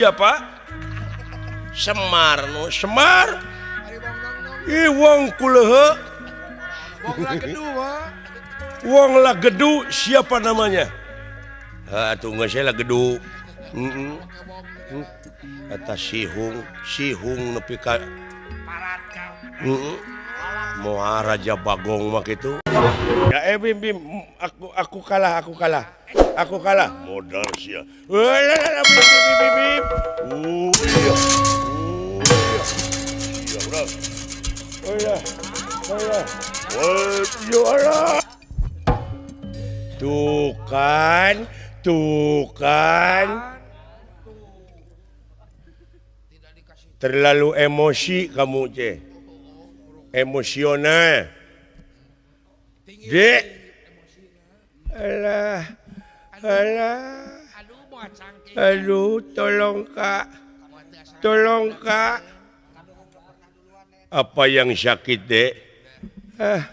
Siapa? Semar nu Semar. Ih wong kulehe. Wong Lagedu siapa namanya? Ha atuh geus Lagedu. Heeh. Eta sihung, sihung nepi ka heeh. Moal Raja Bagong mah kitu. Ya Bim Bim, aku kalah, aku kalah. Aku kalah. Modal sia. Bim bim bim bim. Iya. Iya. Iya udah. Oh iya. Oh iya. Oh iya. Tuh kan, tuh kan. Terlalu emosi kamu, Ce. Emosional. Dek. Alah. Alah. Aduh, tolong Kak. Tolong Kak. Apa yang sakit, Dek? Ah.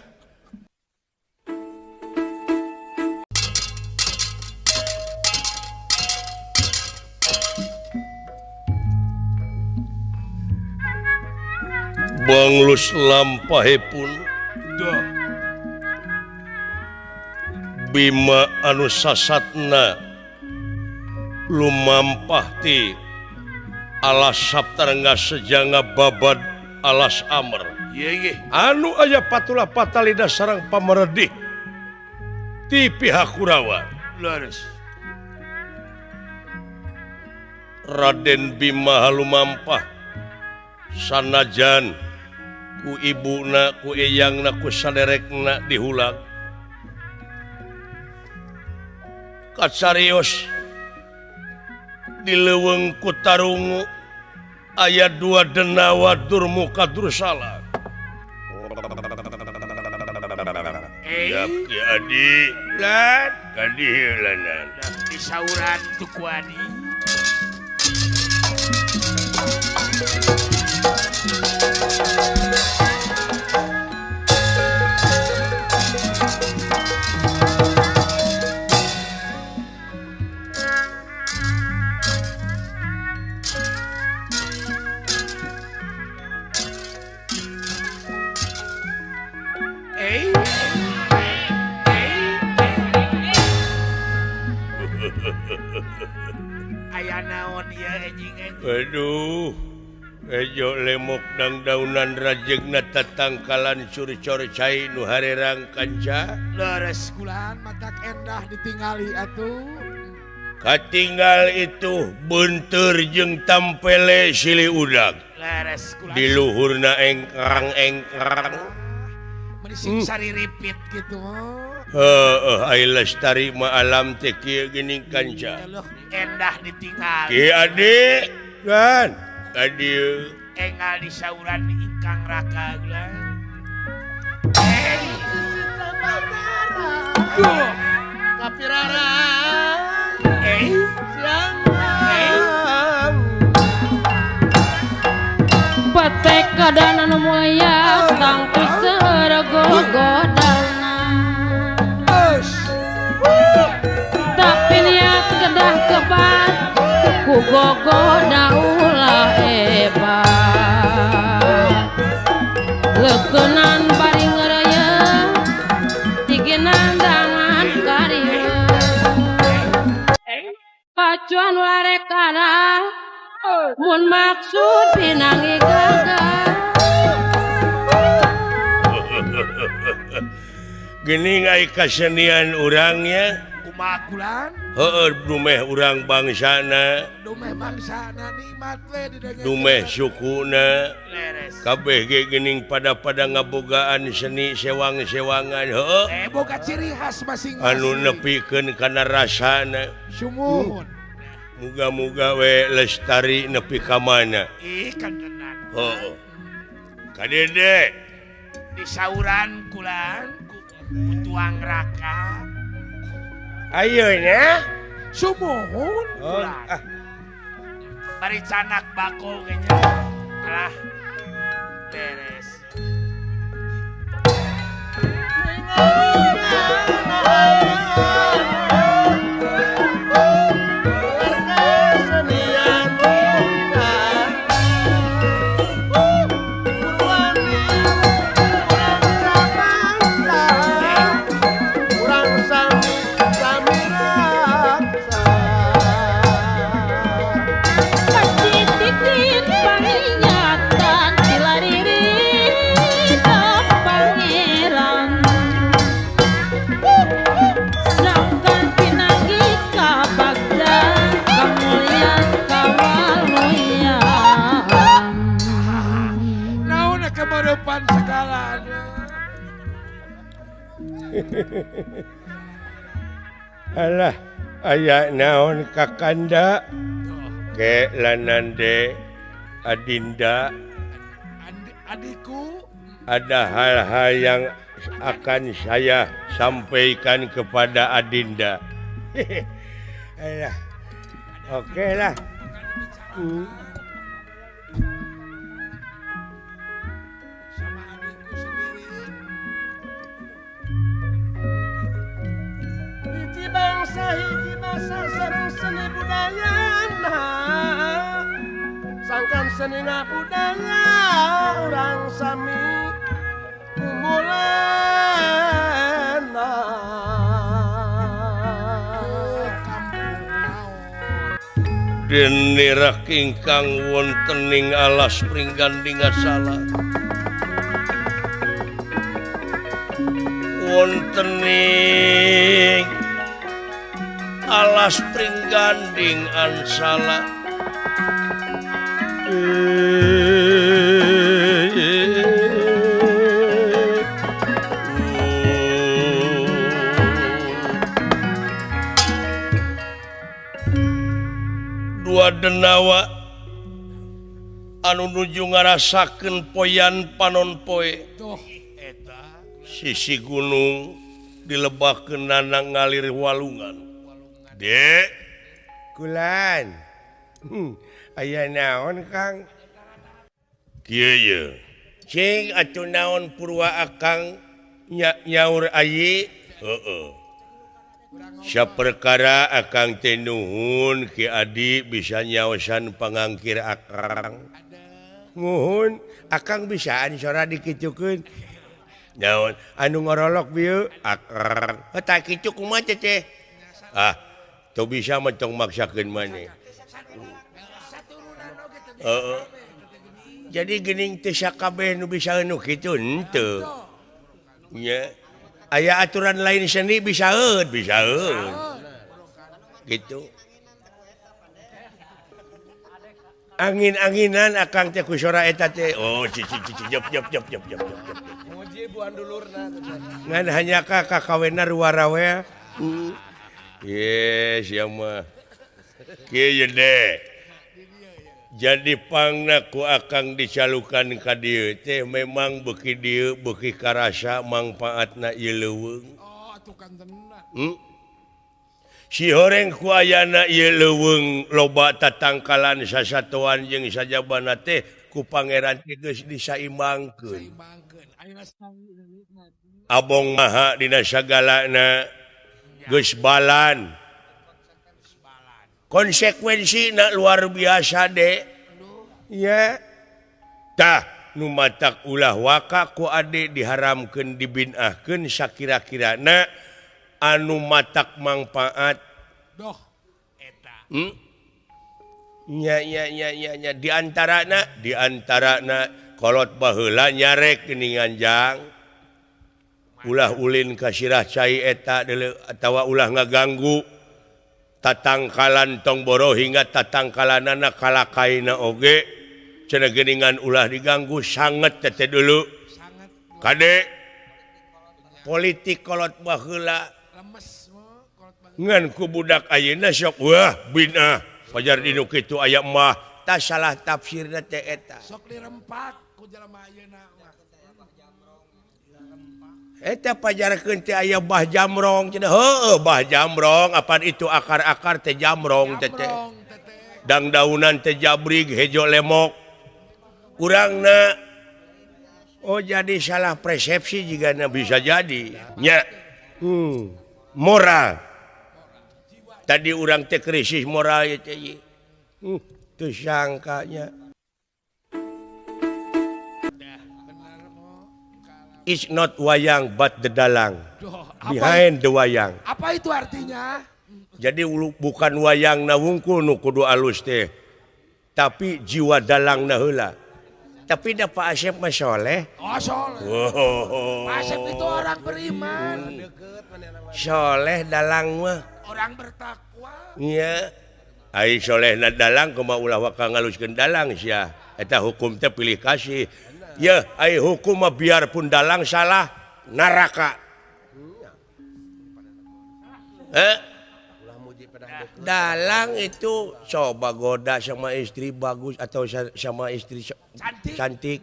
Banglus lampahipun Bima anu sasatna lumampah ti alas Saptarengga sejanga babad alas Amer anu aya patulah patalida sareng pameredih ti pihak Kurawa. Raden Bima halumampah sanajan ku ibuna ku eyangna ku saderekna dihulag kacarios di leuweung ku tarungu aya dua denawa Durmuka Dursala. Ya Ki Adi lan kadilanan disauran tukuani. Aya naon ieu anjing anjing. Aduh, ejo lemok dangdaunan rajegna tatangkalan curcor cai nu harerang kanca. Leres kulan matak endah ditingali atuh. Katinggal itu beunteur jeung tampele silih udag. Leres kulan. Di luhurna engkrang-engkrang. Meuni sariripit kitu. Heeh, ai lestari mah alam teh kieu geuning kanca. Endah ditinggal. Ki Adi, kan? Adi engal disauran ingkang raka gula. Kapirara. Siang. Petek kadana nu mulia tangtu seueur gogodana. Tapi niat kedah kebat ku gogoda ulah hebat. Leukeunnan bari ngeureuyeun tiginandangan karieu. Pacuan warekana mun maksud pinangi gagal. Geuning ai kasenian urangnya kumakulan. Heueuh, dumeh urang bangsana, dumeh bangsana nikmat we di dumeh sukuna. Kabeh ge geuning pada-pada ngabogaan seni sewang-sewangan. Heueuh, boga ciri khas masing-masing anu nepikeun kana rasana. Sumuhun. Muga-muga we lestari nepi ka mana. Ih kan tenan. Heueuh. Ka Dede disauran kulan putuang raka. Ayeuna sumuhun kulan. Ah. Bari canak bako kayaknya. Alah beres. Alah aya naon Kakanda ke lanande Adinda adikku ada hal-hal yang akan saya sampaikan kepada Adinda. Alah oke lah. Sama adikku sendiri. Hiji bangsa hiji basa sareng seni budayana sangkan seni budaya urang sami kumulena. Dene ingkang wonten ing alas Pringganding salah wonten ing alas Pringganding ansala dua denawa anu nuju ngarasakeun poyan panon poe sisi gunung dilebakeun nana ngalir walungan. Dek kulan aya naon Kang? Kieu ye cing atuh naon purwa akang nyaur ayi heeh. Saperkara akang teh nuhun Ki Adi bisa nyaosan pangangkir akang. Nuhun akang bisaan sora dikitukeun. Naon anu ngorolok bieu akang. Tah kitu kumaha teh? Ah, teu bisa mah tong maksakeun maneh. Heeh. Jadi geuning teu sakabeh nu bisa nu kitu henteu. Nya aya aturan lain seni bisaeun, bisaeun. Gitu. Angin-anginan akang teh ku sora eta teh. Oh, cici cici jop jop jop jop jop. Muji buan dulurna. Ngan hanya ka kakawena ruwarawe. Yes, ya mah. Kieu deh. Jadi pangna ku akang dicalukan ka dieu teh memang beuki dieu beuki karasa mangpaatna ieu leuweung. Oh, atuh kantenna. Si horeng ku ayana ieu leuweung loba tatangkalan sasatoan jeung sajabana teh ku pangeran teh geus disaimbangkeun. Abong maha dina sagalana geus balan. Konsekuensi nak luar biasa dek. Ya tah nu matak ulah waka ku ade diharamkeun dibinahkeun sakira-kirana anu matak mangpaat doh eta. Nya nya nya nya nya diantarana kolot baheula nyarek geuningan jang ulah ulin ka sirah cai eta deuleu atawa ulah ngaganggu tatangkalan tong boro hingga tatangkalanana kalakaina oge cenah geuningan ulah diganggu sanget teh dulu kade politik kolot baheula ngan ku budak ayeuna sok wah binah pajar dinu kitu aya mah tah salah tafsirna teh eta sok dirempak ku jelema ayeuna mah eta pajarkeun teh aya bah jamrong cenah heueuh bah jamrong apan itu akar-akar teh jamrong teh teh dangdaunan teh jabrig hejo lemok kurangna oh jadi salah persepsi jigana bisa jadi nya moral tadi urang teh krisis moral ieu teh teu sangkanya. It's not wayang but the dalang. Behind the wayang. Apa itu artinya? Jadi bukan wayang na wungkul nu kudu alus teh. Tapi jiwa dalang na heula. Tapi da Pak Asep mah soleh. Oh, soleh. Oh. Pak Asep itu orang beriman. Soleh dalang mah. Orang bertakwa. Iya. Ai soleh na dalang kumaha ulah waka ngaluskeun dalang sia. Eta hukum teh pilih kasih. Ya, ai hukum mah biarpun dalang salah neraka. Dalang itu coba goda sama istri bagus atau sama istri cantik,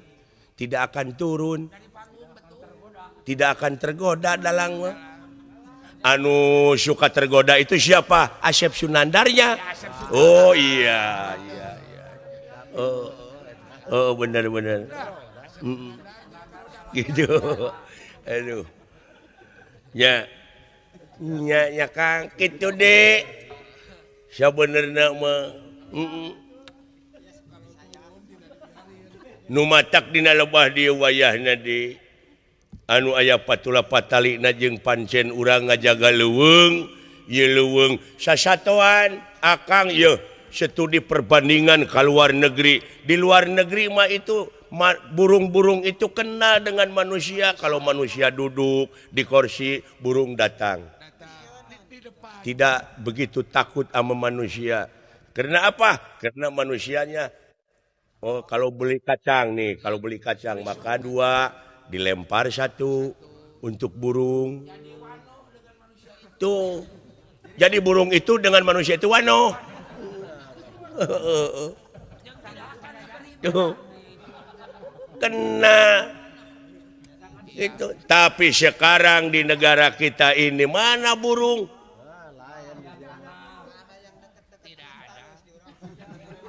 tidak akan turun, tidak akan tergoda dalang mah. Anu suka tergoda itu siapa? Asep Sunandarnya. Oh iya iya iya. Oh, oh benar benar. Gitu. Aduh. Ya. Nya nya Kang kitu deh. Sabenerna mah. Nu matak dina lebah dieu wayahna di anu aya patula patalina jeung pancen urang ngajaga leuweung, ieu leuweung sasatoan akang yeuh studi perbandingan ka luar negeri. Di luar negeri mah itu burung-burung itu kenal dengan manusia. Kalau manusia duduk di kursi, burung datang. Tidak begitu takut sama manusia. Karena apa? Karena manusianya, oh kalau beli kacang nih, kalau beli kacang maka dua, dilempar satu untuk burung. Tuh. Jadi burung itu dengan manusia itu wano. Tuh. Kena itu. Tapi sekarang di negara kita ini mana burung?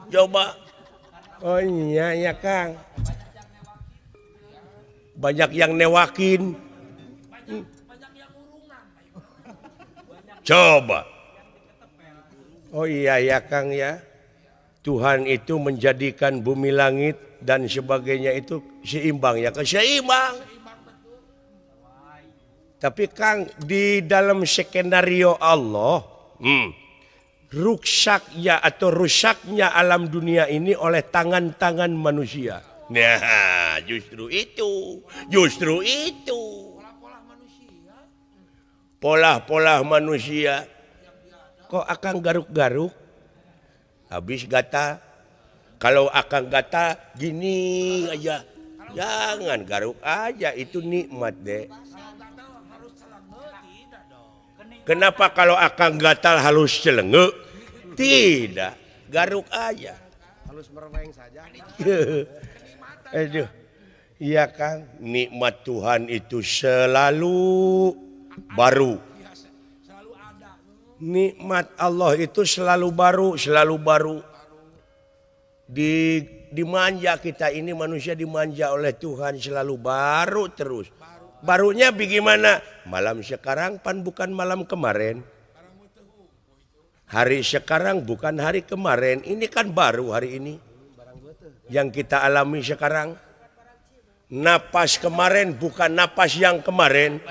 Coba. Oh iya ya Kang. Banyak yang newakin. Coba. Oh iya ya Kang ya. Tuhan itu menjadikan bumi langit dan sebagainya itu seimbang ya, seimbang. Tapi Kang, di dalam skenario Allah, rusaknya atau rusaknya alam dunia ini oleh tangan-tangan manusia. Nah, justru itu, justru itu. Pola-pola manusia. Kok akang garuk-garuk? Habis gatal. Kalau akang gatal gini aja. Jangan garuk aja, itu nikmat deh. Kenapa kalau akang gatal halus celenge? Tidak, garuk aja. Halus merweng saja. Aduh. Iya Kang, nikmat Tuhan itu selalu baru. Nikmat Allah itu selalu baru, selalu baru. Dimanja kita ini, manusia dimanja oleh Tuhan selalu baru terus. Barunya bagaimana? Malam sekarang pan bukan malam kemarin. Hari sekarang bukan hari kemarin. Ini kan baru hari ini. Yang kita alami sekarang. Napas kemarin bukan napas yang kemarin.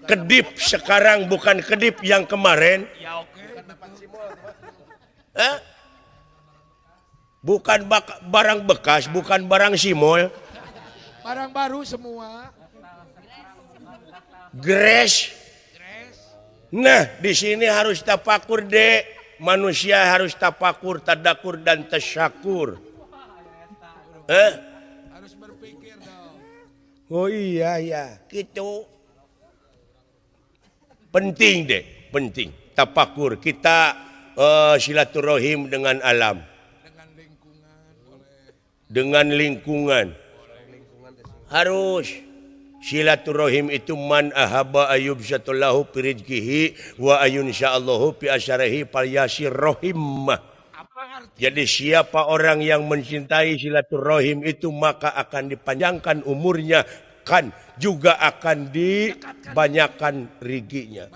Kedip sekarang bukan kedip yang kemarin. Bukan barang bekas, bukan barang simol. Barang baru semua. Grace. Nah, di sini harus tafakur deh. Manusia harus tafakur, tadakur dan tasyakur. Harus berpikir dong. Oh iya ya, gitu. Penting deh, penting. Tafakur kita silaturahim dengan alam. Dengan lingkungan boleh. Dengan lingkungan. Harus silaturahim itu man ahaba ayub satullahu fi rizqihi wa ayun sya'allahu fi asyarihi falyasir rohimah. Jadi siapa orang yang mencintai silaturahim itu maka akan dipanjangkan umurnya, kan juga akan dibanyakkan riginya.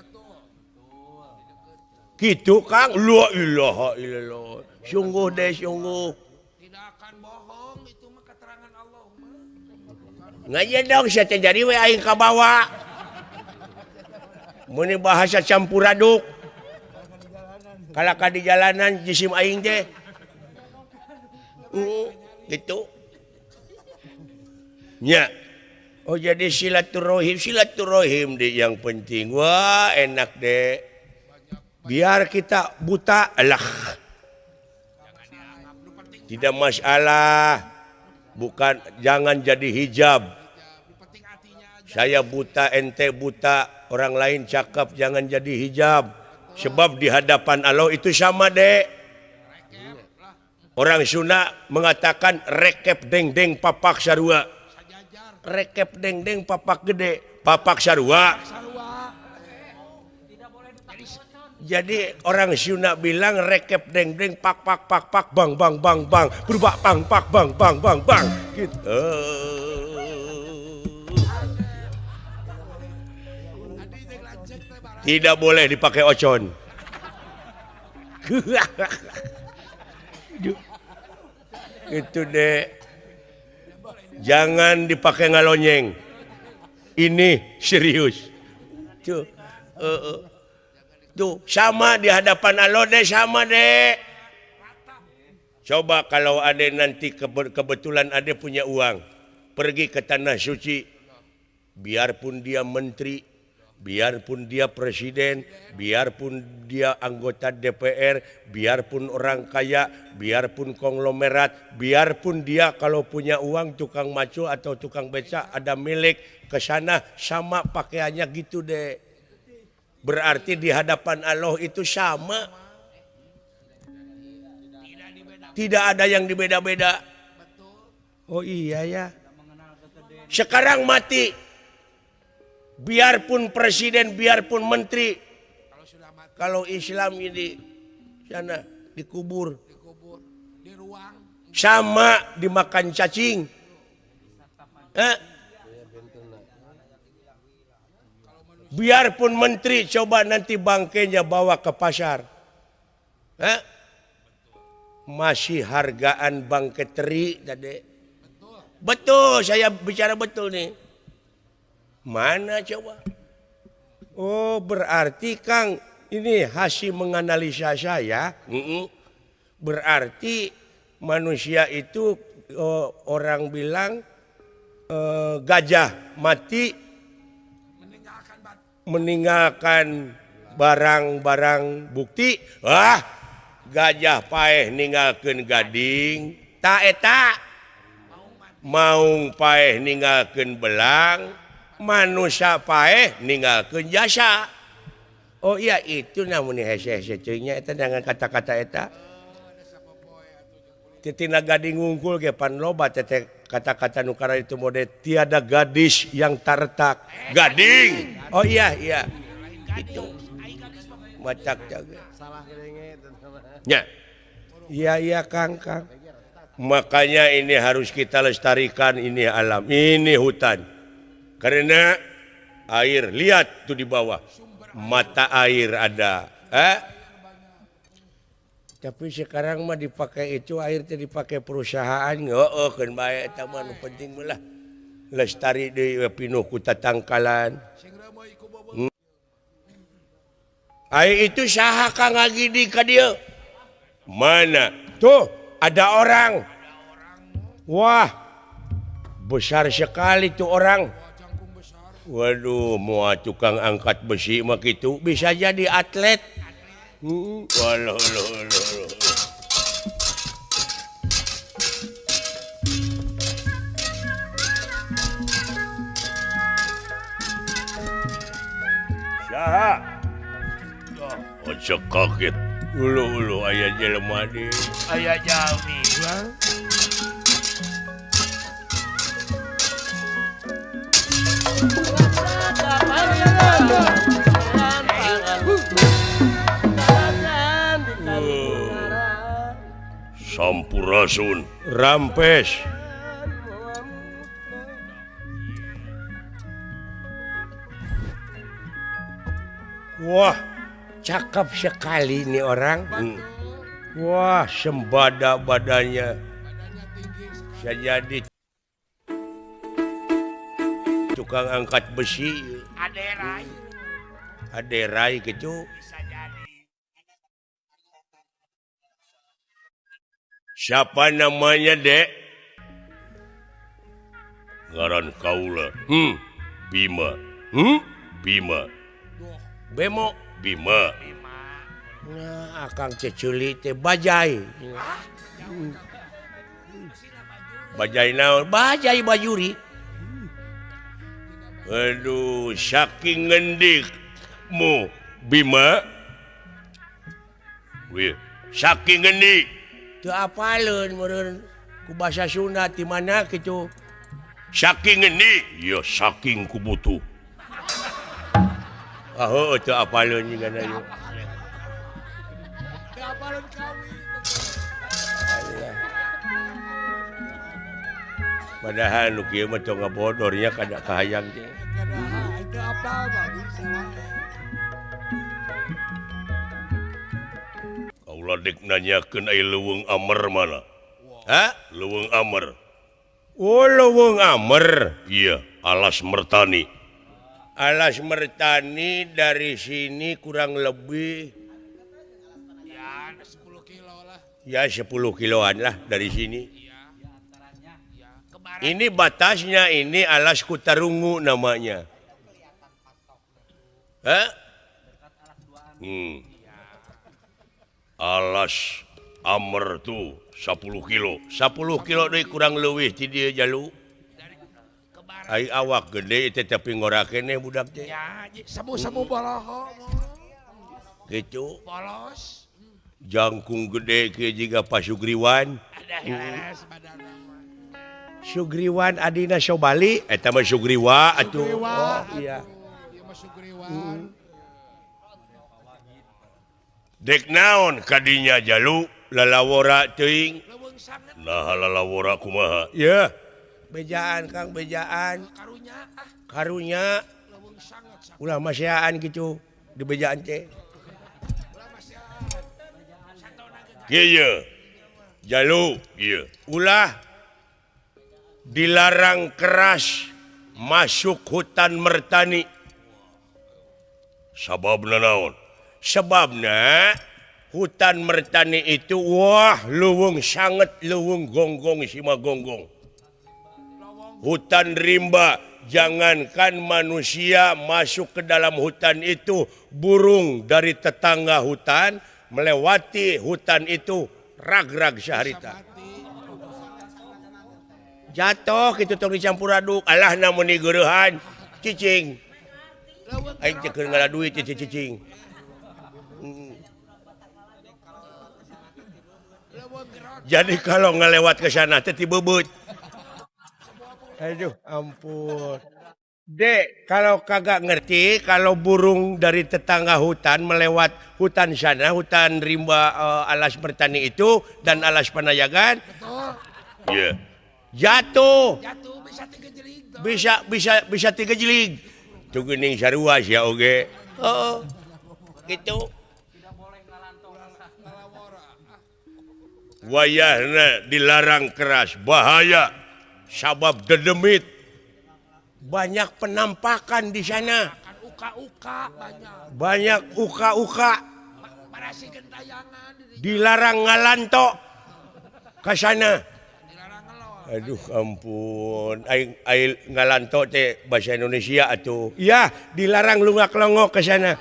Gitu Kang, la ilaha illallah. Sungguh deh sungguh. Tidak akan bohong itu mah keterangan Allah mah. Ngaji dong sia teh jadi we aing kabawa. Mun bahasa campur aduk. Kalaka di jalanan jisim aing teh. Gitu. Nya. Oh jadi silaturahim, silaturahim deh yang penting. Wah, enak deh. Biar kita buta lah. Tidak masalah. Bukan, jangan jadi hijab. Saya buta, ente buta. orang lain cakep jangan jadi hijab. Sebab di hadapan Allah itu sama dek. Orang Sunda mengatakan rekep deng-deng papak sarua. Rekep deng-deng papak gede, papak sarua. Jadi orang Sunda bilang rekep deng-deng pak pak pak pak bang bang bang bang berubah pang pak bang bang bang bang gitu. Tidak boleh dipakai ocon. Itu deh. Jangan dipakai ngalonyeng. Ini serius. Tuh. Tuh sama di hadapan Allah deh, sama deh. Coba kalau ade nanti kebetulan ade punya uang, pergi ke tanah suci, biarpun dia menteri, biarpun dia presiden, biarpun dia anggota DPR, biarpun orang kaya, biarpun konglomerat, biarpun dia kalau punya uang tukang macu atau tukang becak ada milik ke sana sama pakaiannya gitu deh. Berarti di hadapan Allah itu sama. Tidak ada yang dibeda-beda. Oh iya ya. Sekarang mati. Biarpun presiden, biarpun menteri. Kalau Islam ini sana dikubur. Sama dimakan cacing. Biarpun menteri coba nanti bangkainya bawa ke pasar. Masih hargaan bangkai teri tadi. Betul, saya bicara betul nih. Mana coba? Oh, berarti Kang ini hasil menganalisa saya. Berarti manusia itu orang bilang gajah mati meninggalkan barang-barang bukti. Wah, gajah paeh ninggalkeun gading, ta eta maung paeh ninggalkeun belang, manusia paeh ninggalkeun jasa. Oh iya itu namun hese-hese ceuingnya eta dengan kata-kata eta. Titina gading ngungkul ge pan loba teh kata-kata nu kara itu mode tiada gadis yang tak retak. Gading. Oh iya iya. Itu. Macak jaga. Ya. Iya iya Kang Kang. Makanya ini harus kita lestarikan, ini alam, ini hutan. Karena air, lihat tuh di bawah. Mata air ada. Tapi sekarang mah dipakai itu air teh dipakai perusahaan. Heeh keun bae eta mah nu penting mah lah. Lestari deui pinuh ku tatangkalan. Ai itu saha Kang ngagidi ka dieu? Mana? Tuh, ada orang. Wah, besar sekali tuh orang. Waduh, mau tukang angkat besi mah kitu bisa jadi atlet. Waduh, Saha? Ojo kaget. Ulu-ulu aya jelema di. Aya jalmi. Sampurasun Rampes. Wah, cakep sekali ini orang. Wah, sembada badannya. Saya jadi tukang angkat besi. Aderai. Aderai gitu. Siapa namanya, Dek? Ngaran kaula. Bima. Bima. Bemo. Bima. Nah, akang ceculi teh bajai. Bajai naon? Bajai bajuri. Aduh saking ngendikmu Bima. Wih, saking ngendik. Teu apaleun meureun ku basa Sunda ti mana kitu. Saking ngendik, ya saking ku butuh. Ah heueuh teu apaleun jigana ieu. Teu apaleun kawin. Padahal nu kieu mah tong ngabodornya kada kahayang teh. Itu apa mah bisa. Kaula dek nanyakeun ai leuweung Amer mana? Hah? Leuweung Amer. Oh, leuweung Amer. Iya, alas Mertani. Alas Mertani dari sini kurang lebih ya 10 kilo lah. Ya 10 kiloan lah dari sini. Ini batasnya ini alas Kutarungu namanya. Hah? Alas Amer tuh 10 kilo. 10 kilo deui kurang leuwih ti dieu jalu. Ai awak gede teh tapi ngora keneh budak teh. Ya, semu-semu boloho. Gitu. Polos. Jangkung gede kieu jiga Pasugriwan. Ada leres badanna. Sugriwan adina Sobali eta mah Sugriwa atuh. Oh iya. Ieu mah Sugriwan. Dek naon kadinya jalu lalawora teuing. Nah lalawora kumaha? Yeuh. Bejaan Kang bejaan. Karunya ah. Karunya. Ulah maseaan kitu di bejaan teh. Ulah maseaan. Kieu. Jalu ieu. Ulah dilarang keras masuk hutan Mertani. Sababna naon? Sebabna hutan Mertani itu wah leuweung sanget leuweung gonggong sima gonggong. Hutan rimba, jangankan manusia masuk ke dalam hutan itu, burung dari tetangga hutan melewati hutan itu rag-rag saharita. Jatuh kitu tong dicampur aduk alah na meuni geureuhan cicing. Aing teh keur ngala duit cicing. Jadi kalau ngelewat ke sana teh tibebeut. Aduh ampun. Dek, kalau kagak ngerti kalau burung dari tetangga hutan melewat hutan sana, hutan rimba alas Mertani itu dan alas Panayagan. Iya. Yeah. Jatuh. Jatuh bisa tiga jelig. Bisa tiga jelig. Tuh geuning sarua sia oge. Heeh. Gitu. Tidak boleh ngalanto. Wayahna dilarang keras, bahaya. Sabab dedemit. Banyak penampakan di sana. Uka-uka banyak. Banyak uka-uka. Dilarang ngalanto ke sana. Aduh ampun, aing ngalanto teh bahasa Indonesia atuh. Iya, dilarang lungak-longok ke sana.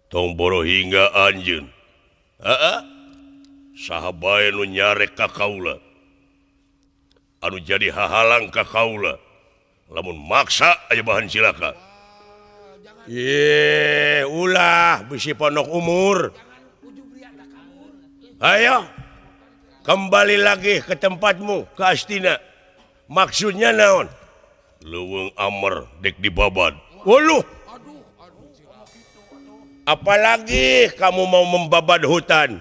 Tong boro hingga anjeun. Heeh. Saha bae nu nyarek ka kaula. Anu jadi hahalang ka kaula. Lamun maksa aya bahan cilaka. Ye, ulah bisi pondok umur. Ayo kembali lagi ke tempatmu ke Astina. Maksudnya naon? Leuweung Amer dek dibabad. Waluh. Apalagi kamu mau membabad hutan.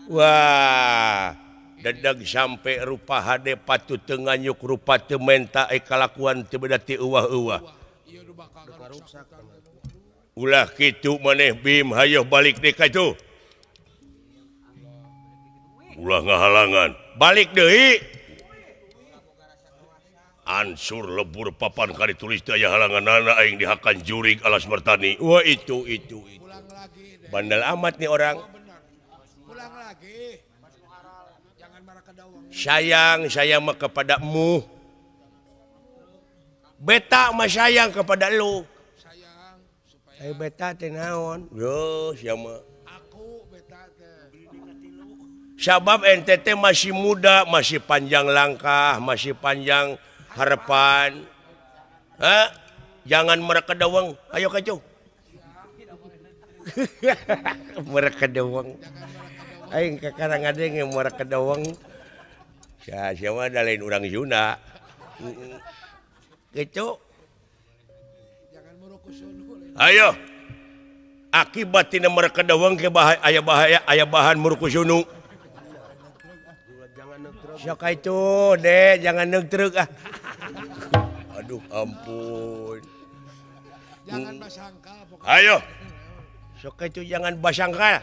Wah, dedeg sampai rupa hade patut teu nganyuk rupa teu menta kalakuan teu beda ti euwah-euwah. Ulah kitu maneh Bim, hayoh balik deui ka itu. Ulah ngahalangan, balik deui. Ansur lebur papan kali tulis teu aya halanganana aing dihakan jurig alas Mertani. Wah itu. Bandel amat nih orang. Pulang lagi. Jangan marah ke dawang. Sayang saya mah kepadamu. Beta mah sayang kepada lu. Sayang supaya beta teh naon? Yo sia mah. Aku beta teh. Sabab NTT masih muda, masih panjang langkah, masih panjang harapan. Hah? Jangan mereka dawang. Ayo kacau. Mereka dawang. Aing kakarang ada yang mereka dawang. Siapa ada lain orang Sunda. Gitu. Ayo. Akibat tina mereka dawang ke bahaya, aya bahaya, aya bahan murkusunu. Sok itu deh, jangan nengtruk ah. Aduh ampun. Jangan basangkal. Ayo. Sok itu jangan basangkal.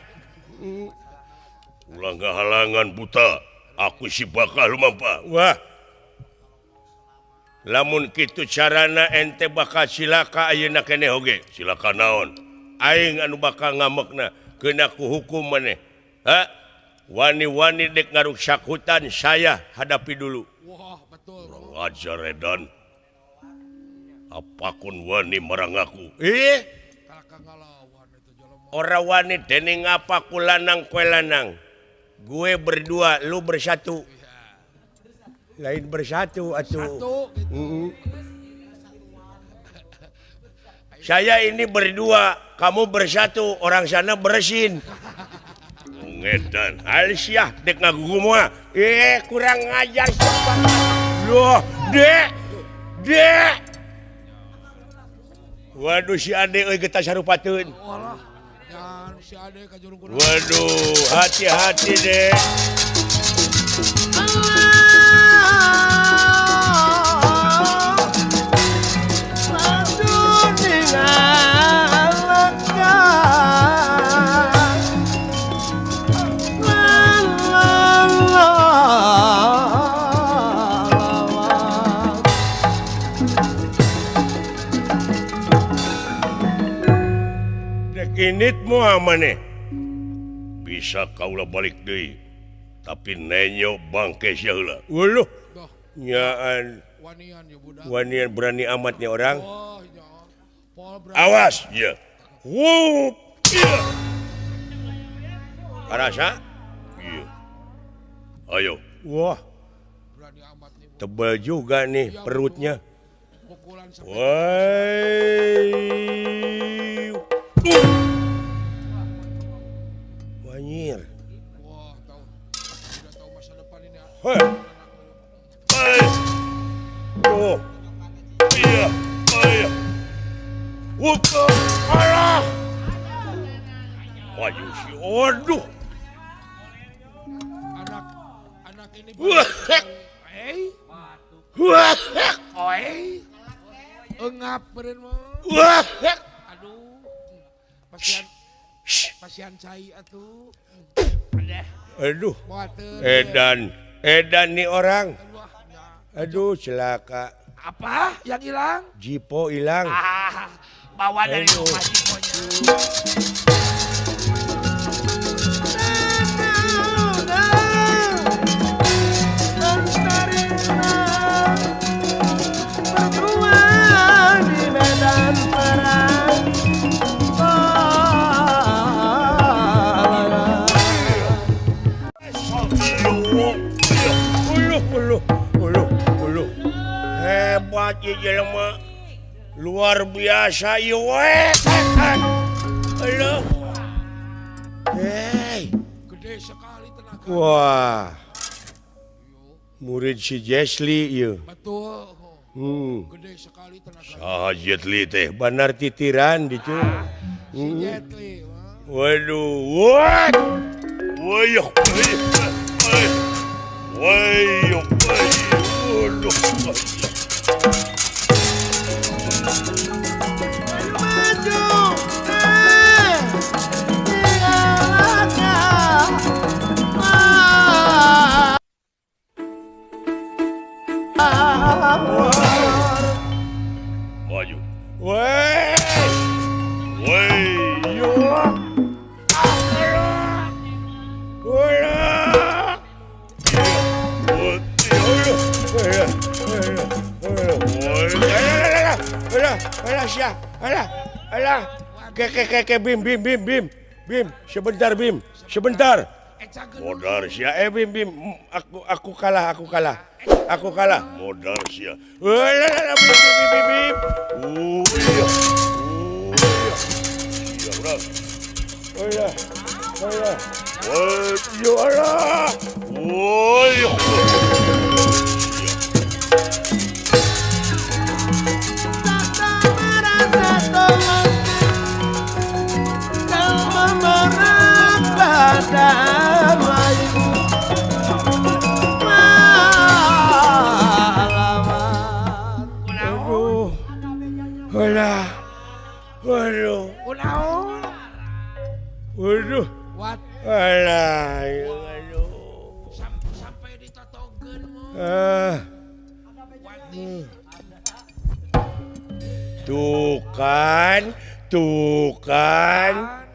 Ulah ngahalangan buta, aku si bakal lumampah. Wah. Lamun kitu carana ente bakal silaka ayeuna keneh oge. Silaka naon? Aing anu bakal ngamekna, kena ku hukum maneh. Ha? Wani-wani dek ngaruksak hutan saya hadapi dulu. Wah, betul. Kurang ajar edan. Apakun wani marang aku. Ih. Ora wani dening apa ku lanang kowe lanang. Gue berdua, lu bersatu. Lain bersatu atuh. Satu gitu. Saya ini berdua, kamu bersatu, orang sana bersin. Ngedan alsiah dek ngagugu moal. Kurang ajar siapa. Loh, dek. Dek. Waduh si Ade euy geus sarupateun. Walah, jangan si Ade ka jurung kunaon. Waduh, hati-hati dek. Init moal maneh. Bisa kaula balik deui. Tapi nenyo bangke sia heula. Uluh. Nyaan. Wanian ya budak. Wanian berani amat nih orang. Oh, ya. Awas, ya. Wup. Iya. Karasa? Iya. Ayo. Wah. Berani amat nih. Tebal juga nih perutnya. Pukulan Woi. Anjir. Wah, tahu. Sudah tahu masa depan ini. Hei. Hei. Tuh. Iya. Iya. Wup. Alah. Maju si aduh. Anak ini. Eh. Wah. Oi. Engap beureun mah. Wah. Aduh. Pasian. Pasian cai atuh. Aduh. Edan, edan nih orang. Aduh, celaka. Apa yang hilang? Jipo hilang. Ah, bawa dari rumah jiponya. Berdua di medan perang. Hebat ieu jelema. Luar biasa ieu we. Aduh. Hei, gede sekali tenaga. Wah. Murid si Jesli ieu. Betul. Gede sekali tenaga. Saha Jetli teh banar titiran ditu. Si Jetli. Waduh, what? Wayuh. Wayuh. Waduh. Maju. Maju. Woi. Woi. Yo. Alah, alah, alah, ke, bim, bim, bim, bim, bim, sebentar, bim, sebentar, Modar sia Bim Bim aku kalah aku kalah. Aku kalah. Modar sia. Bim Bim Bim Bim. Iya. Iya urang. Iya. Iya. Iya Allah. Woi. Waduh. Waduh. Alah, aduh. Sampai ditotogeun mah. Tuh kan, tuh kan.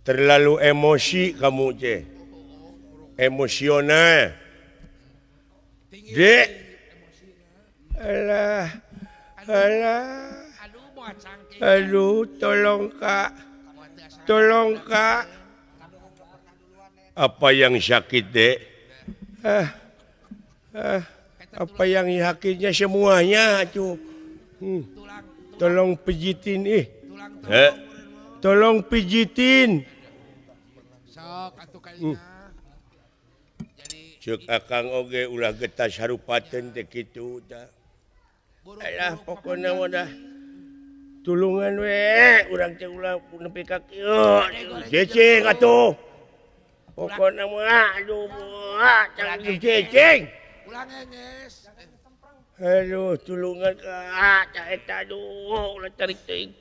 Terlalu emosi kamu, Ce. Emosional. Dek. Alah. Alah. Aduh, tolong Kak. Tolong Kak. Apa yang sakit, Dek? Apa yang sakitnya semuanya tuh. Tolong pijitin ih. Tolong pijitin. Cek akang oge ulah getas harupateun teh kitu tah. Alah pokona wadah. Tulungan we urang teh ulah nepi ka kieu. Cecing atuh. Pokona mah aduh mah cecing. Ulah ngeungeus. Aduh tulungan ka cah eta aduh ulah tarik teuing.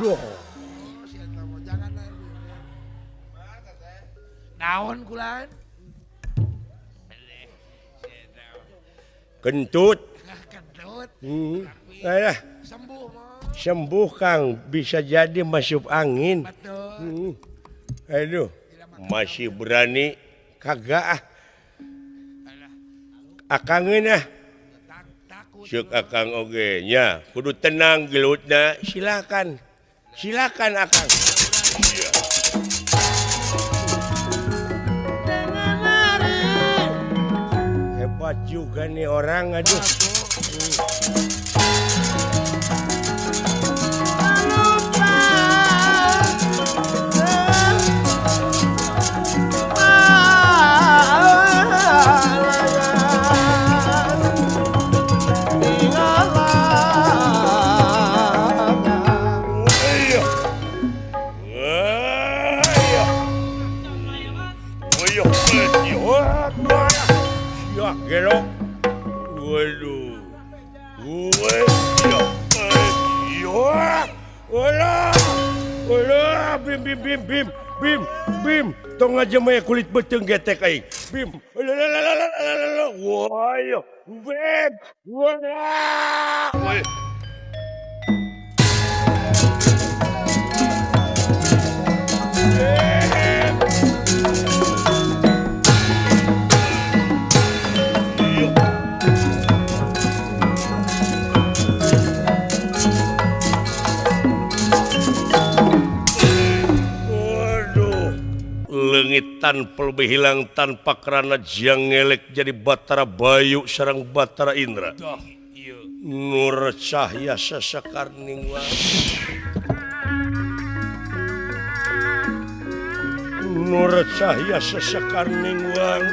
Duh. Naon kulan? Kentut. Kentut. Alah. Sembuh mah. Sembuh Kang, bisa jadi masuk angin. Betul. Aduh, masih berani kagak ah. Akangeun ah. Ceuk akang oge nya, kudu tenang gelutna. Silakan. Silakan akang. Iya. Hebat juga nih orang, aduh. Gelo. Waduh. Bim bim bim bim bim bim. Tong aja mah kulit beteng getek aing. Bim. Wah, bim. Wah. Leungit tanpa lebih hilang tanpa kerana jang ngelek jadi Batara Bayu sareng Batara Indra. Nur cahya sasakarning wang. Nur cahya sasakarning wang.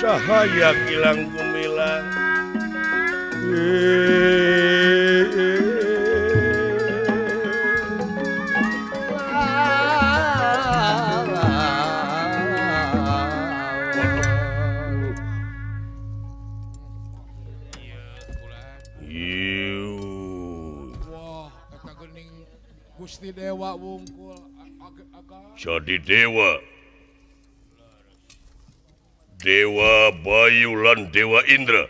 Cahaya gilang gumilang. Gusti Dewa wungkul jadi dewa Dewa Bayu lan Dewa Indra.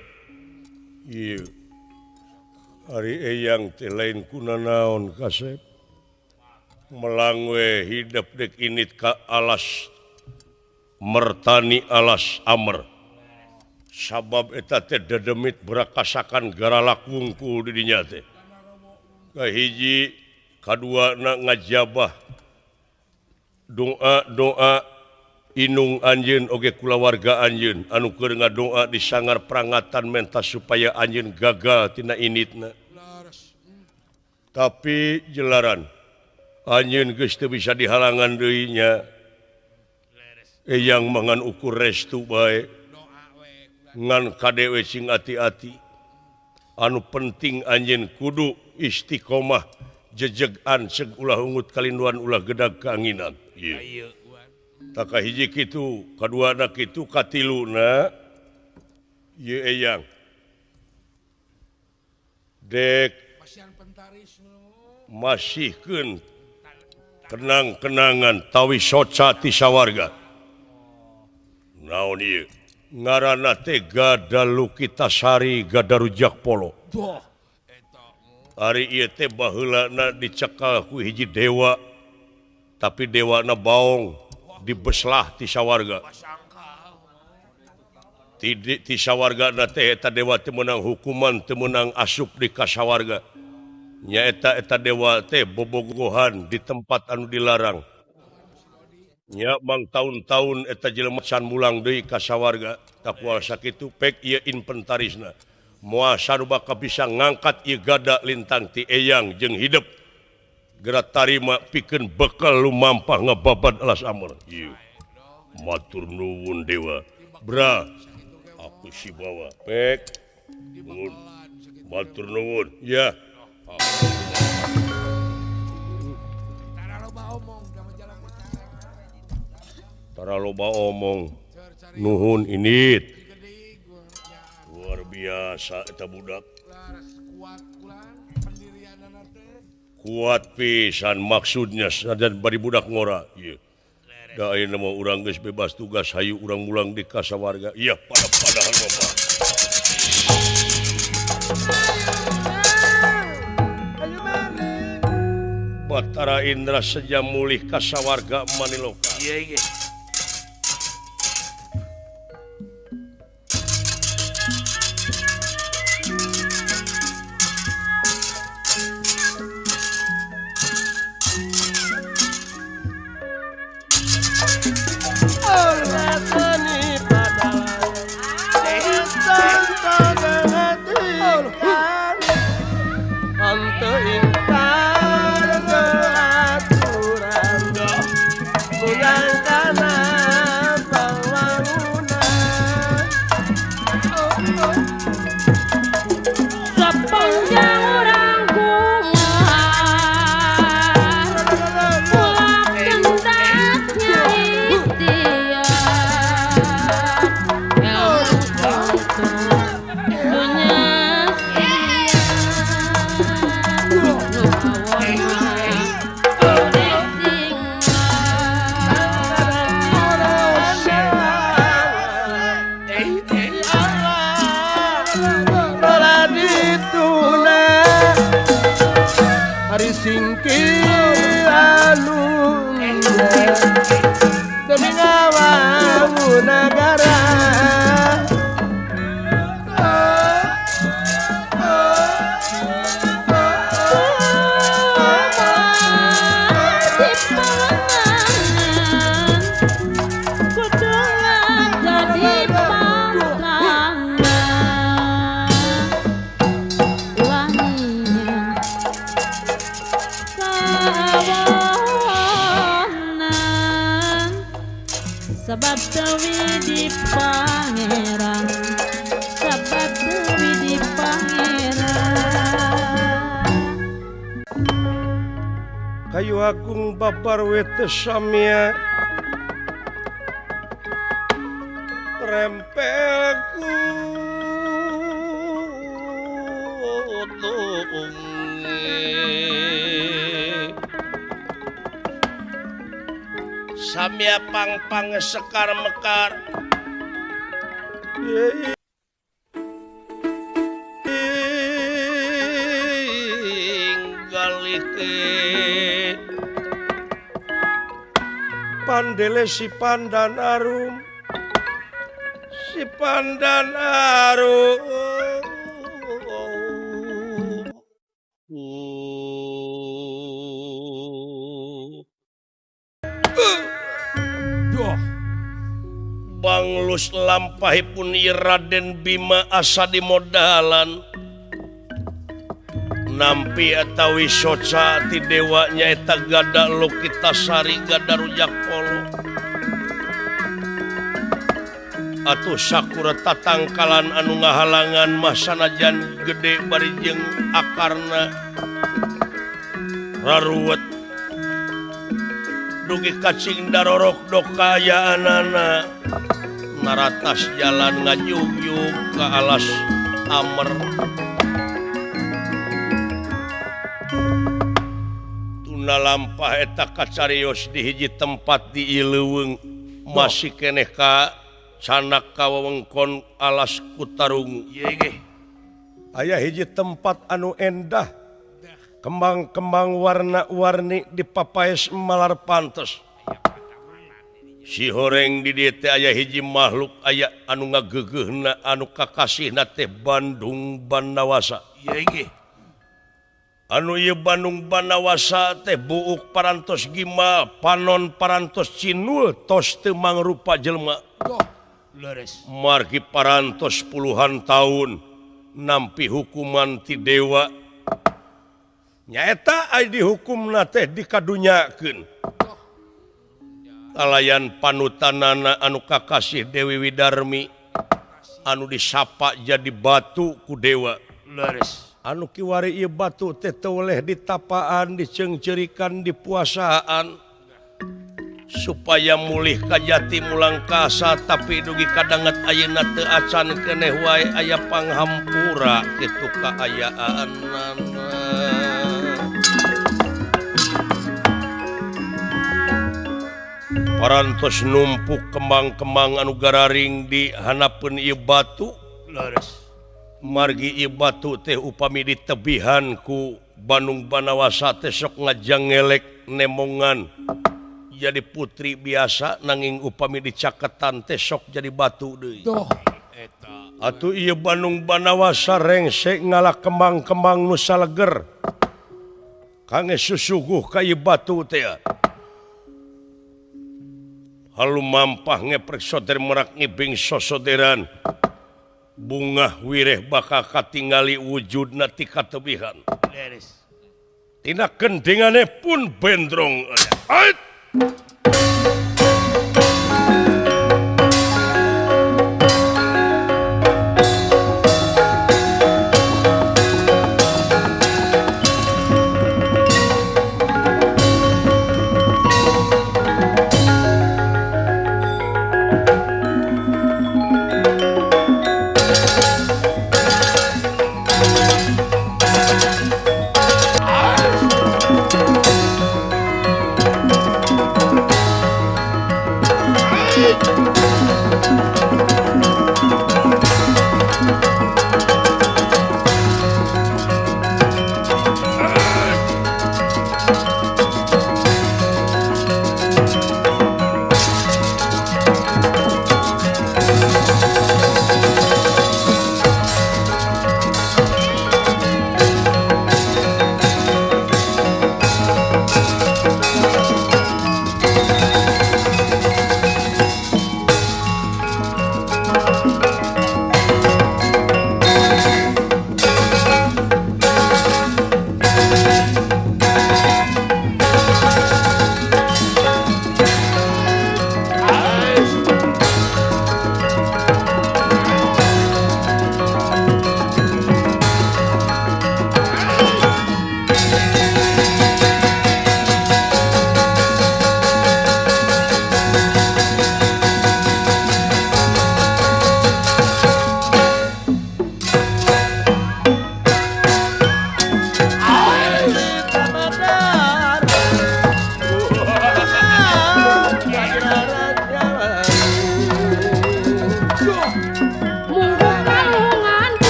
Iya. Ari eyang teh lain kuna naon kasep. Melangwe hidup dek init ka alas mertani alas amer. Sabab eta teh dedemit berakasakan garalak wungkul di dinya teh. Kahiji kaduana ngajabah Doa-doa inung anjeun oge kulawarga anjeun anu keur ngadoa di sangar prangatan menta supaya anjeun gagal tina initna. Tapi jelaran anjeun geus teu bisa dihalangan deui nya. Eyang mangan ukur restu bae. Ngan kadewe sing ati-ati. Anu penting anjeun kudu istiqomah jejegan seg ulah ungut kalinduan ulah gedag keanginan. Ieu. Taka hiji kitu, kaduana kitu, katiluna ieu eyang. Dek masihkeun kenang-kenangan tawi soca ti sawarga. Naon ieu? Ngaranna teh Gada Lukitasari Gada Rujak Polo. Ari ieu teh baheulana dicekal ku hiji dewa, tapi dewana baong dibeslah ti sawarga. Ti sawargana teh eta dewa teh meunang hukuman, teu meunang asup di kasawarga. Nyaeta eta dewa teh bobogohan di tempat anu dilarang. Nya bang tahun-tahun eta jelema can mulang deui ka sawarga. Takual sakitu pek ieu inventarisna. Moal sarua bisa ngangkat ieu gada lintang ti eyang jeung hidep. Geura tarima pikeun bekal lumampah ngababad alas amur. Ieu. Matur nuwun dewa. Bra, aku si bawa pek. Nuwun. Matur nuwun. Ya. Tara loba omong. Nuhun init. Luar biasa eta budak. Kuat pisan maksudnya sadan bari budak ngora. Ieu. Da ayeuna mah urang geus bebas tugas hayu urang mulang di kasawarga. Iya pada-padahan bapak. Batara Indra seja mulih kasawarga Maniloka. Iya iya. Sebab dewi di pangeran, sebab dewi di pangeran. Kayu agung babar wete samia rempelku samia pang-pang sekar mekar pandele si pandan arum, si pandan arum. Ngelus lampahipun ieu Raden Bima asa di modalan. Nampi atawi soca ti dewa nyaeta Gada Lokitasari Gada Rujakpolo. Atuh sakura tatangkalan anu ngahalangan mah sanajan gede bari jeung akarna raruwet. Dugi kacing darorok dok kaayaanana naratas jalan ngajug-jug ka alas Amer. Tuna lampah eta kacarios di hiji tempat di Ileuweung masih keneh ka canak ka wewengkon alas Kutarungu. Aya hiji tempat anu endah, kembang-kembang warna-warni dipapaes malar pantes. Si horeng di dieu teh aya hiji makhluk aya anu ngageugeuna anu kakasihna teh Bandung Banawasa. Anu ieu Bandung Banawasa teh buuk parantos gimal, panon parantos cinul, tos teu mangrupa jelema. Margi parantos puluhan tahun nampi hukuman ti dewa. Nyaeta ai dihukumna teh dikadunyakeun. Kalayan panutanana anu kakasih Dewi Widarmi anu disapa jadi batu ku dewa. Anu kiwari ieu batu teh teu weleh ditapaan, diceungceurikan, dipuasaan supaya mulih ka jati mulang kasa, tapi dugi kadanget ayeuna teu acan keneh wae aya panghampura kitu kaayaanana. Parantos numpuk kembang-kembang anu gararing di hanapeun ieu batu. Margi ieu batu teh upami ditebihan ku Bandung Banawasa teh sok ngajangelek nemongan jadi putri biasa, nanging upami dicaketan teh sok jadi batu deui. Atuh ieu Bandung Banawasa rengse ngala kembang-kembang nu saleger kangge susuguh ka ieu batu teh. Halu mampah ngeprek soder merak ngibing sosoderan bungah wireh bakal katingali wujudna ti katebihan. Tina kendingane pun bendrong. Ait!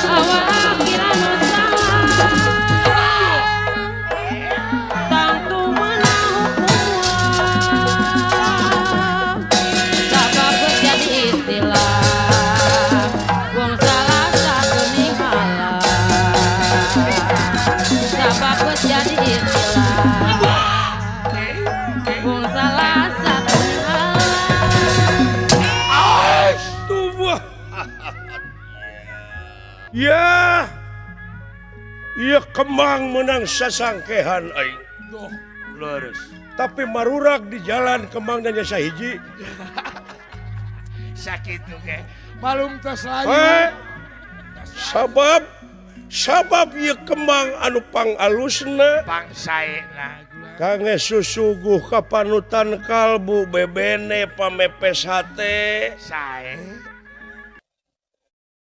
Awak kira nu salah. Ya ieu kembang menang sasangkehan aing. Duh, leres. Tapi marurak di jalan kembang nanya sahiji. Sakitu ge. Malum tos layu. Sabab sabab ieu kembang anu pangalusna pangsaena kangge susuguh ka panutan kalbu bebene pamepes hate sae.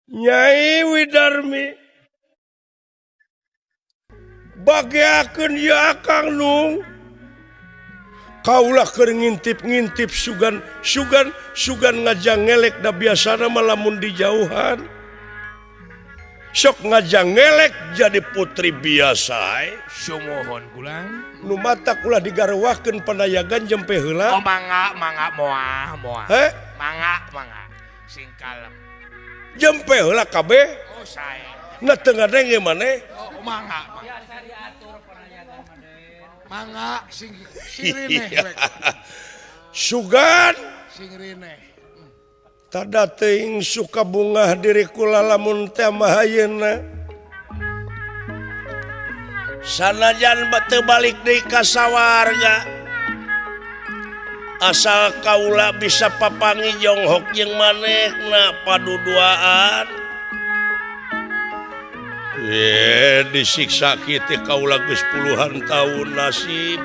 Nyai Widarmi bageakeun ieu Akang Nung kaulah keur ngintip-ngintip sugan sugan sugan ngajang ngelek da biasana mah lamun dijauhan sok ngajang ngelek jadi putri biasa. Sumuhun kulan nu matak ulah digarwakeun panayagan jempe heula. Oh mangga mangga moal moal. Heh mangga mangga sing kalem. Jempe heula kabeh. Oh sae. Nah teu ngadenge maneh. Oh mangga mangga. Mangga sing sing rineh. Sugan sing rineh. Tada teuing suka bungah diri kula lamun teh mah ayeuna. Sanajan teu balik deui ka sawarga. Asal kaula bisa papangi jonghok jeung manehna paduduaan. Ye disiksa kitu kaula geus puluhan tahun nasib.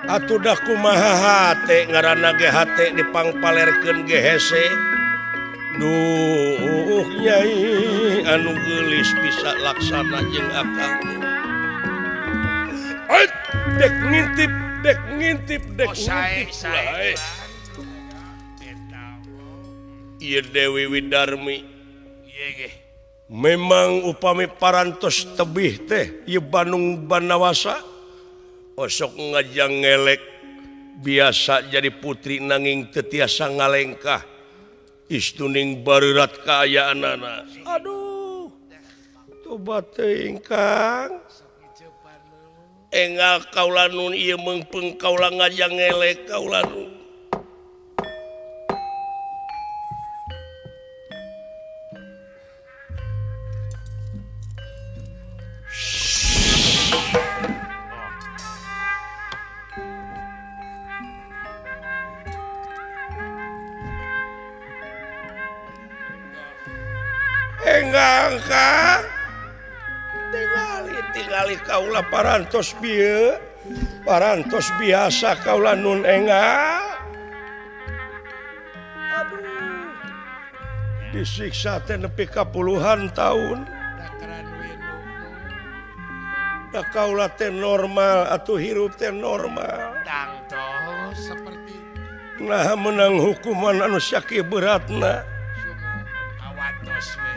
Atuh dah kumaha hate ngaranna ge hate dipangpalerkeun ge hese. Duh nyai anu geulis bisa laksana jeung akang. Ait dek ngintip dek ngintip dek oh, sae, ngintip sae. Ieu Dewi Widarmi. Memang upami parantos tebih teh ieu Bandung Banawasa osok ngajang ngelek biasa jadi putri nanging teu tiasa ngalengkah istuning bareurat kaayaanana. Aduh tobat teuing Kang. Engal kaula nun ieu meungpeung kaula ngajang ngelek kaula nun. Enggang Kang tingali tingali kaula parantos bieu parantos biasa kaula nun enggal. Aduh disiksa teh nepi ka puluhan tahun. Da kaula teh normal atuh hirup teh normal tangtos seperti nah menang hukuman anu sakieu beratna. Awatos we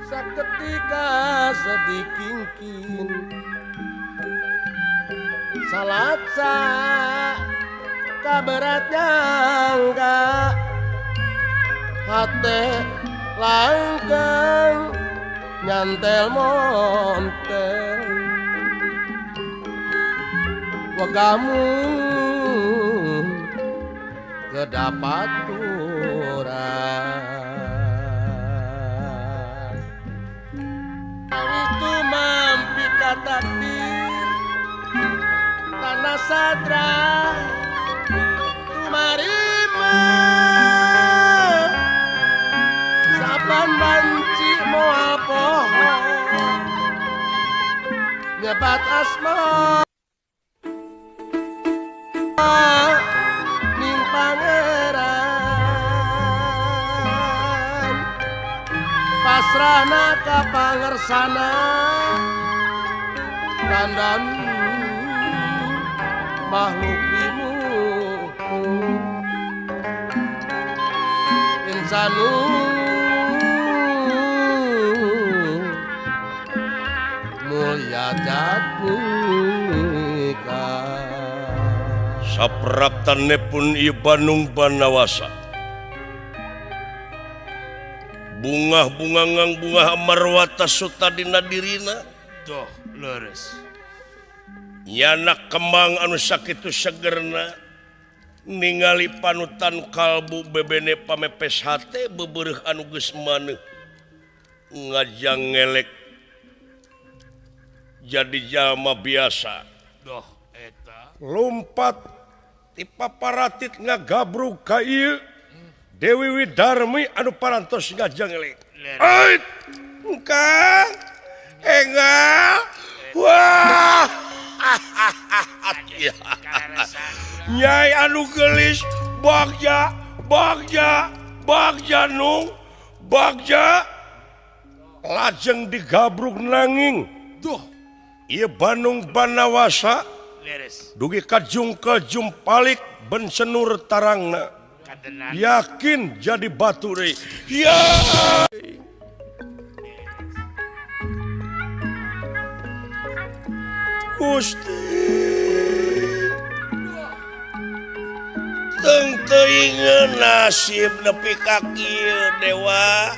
saketika sedikingkin salaksa kaberat nyangga hate langkeng nyantel montel wagamu kedapat turang itu mampi takdir tanah sadra tumarima saban banci moal poho nyebat asma ning pangeran pasrahna ka pangersana dandan makhluk limuku insanu mulia jatmika. Sapraptane pun ieu Bandung Banawasa bungah bungangang bungah amarwata sutadina dirina. Duh leres nyana kembang anu sakitu segerna Ningali panutan kalbu bebene pamepes hate bebereuh anu geus maneuh ngajang ngelek jadi jalma biasa. Doh eta lompat ti paparatit ngagabrug ka ieu Dewi Widarmi anu parantos ngajang ngelek. Ait engkang engal wah. Nyai anu gelis bagja bagja bagja nung bagja lajeng digabrug nanging duh ieu Bandung Banawasa dugi ka jungkel jumpalik bensenur tarangna yakin jadi batu deui ya. Gusti teng teuingeun nasib nepi ka kieu dewa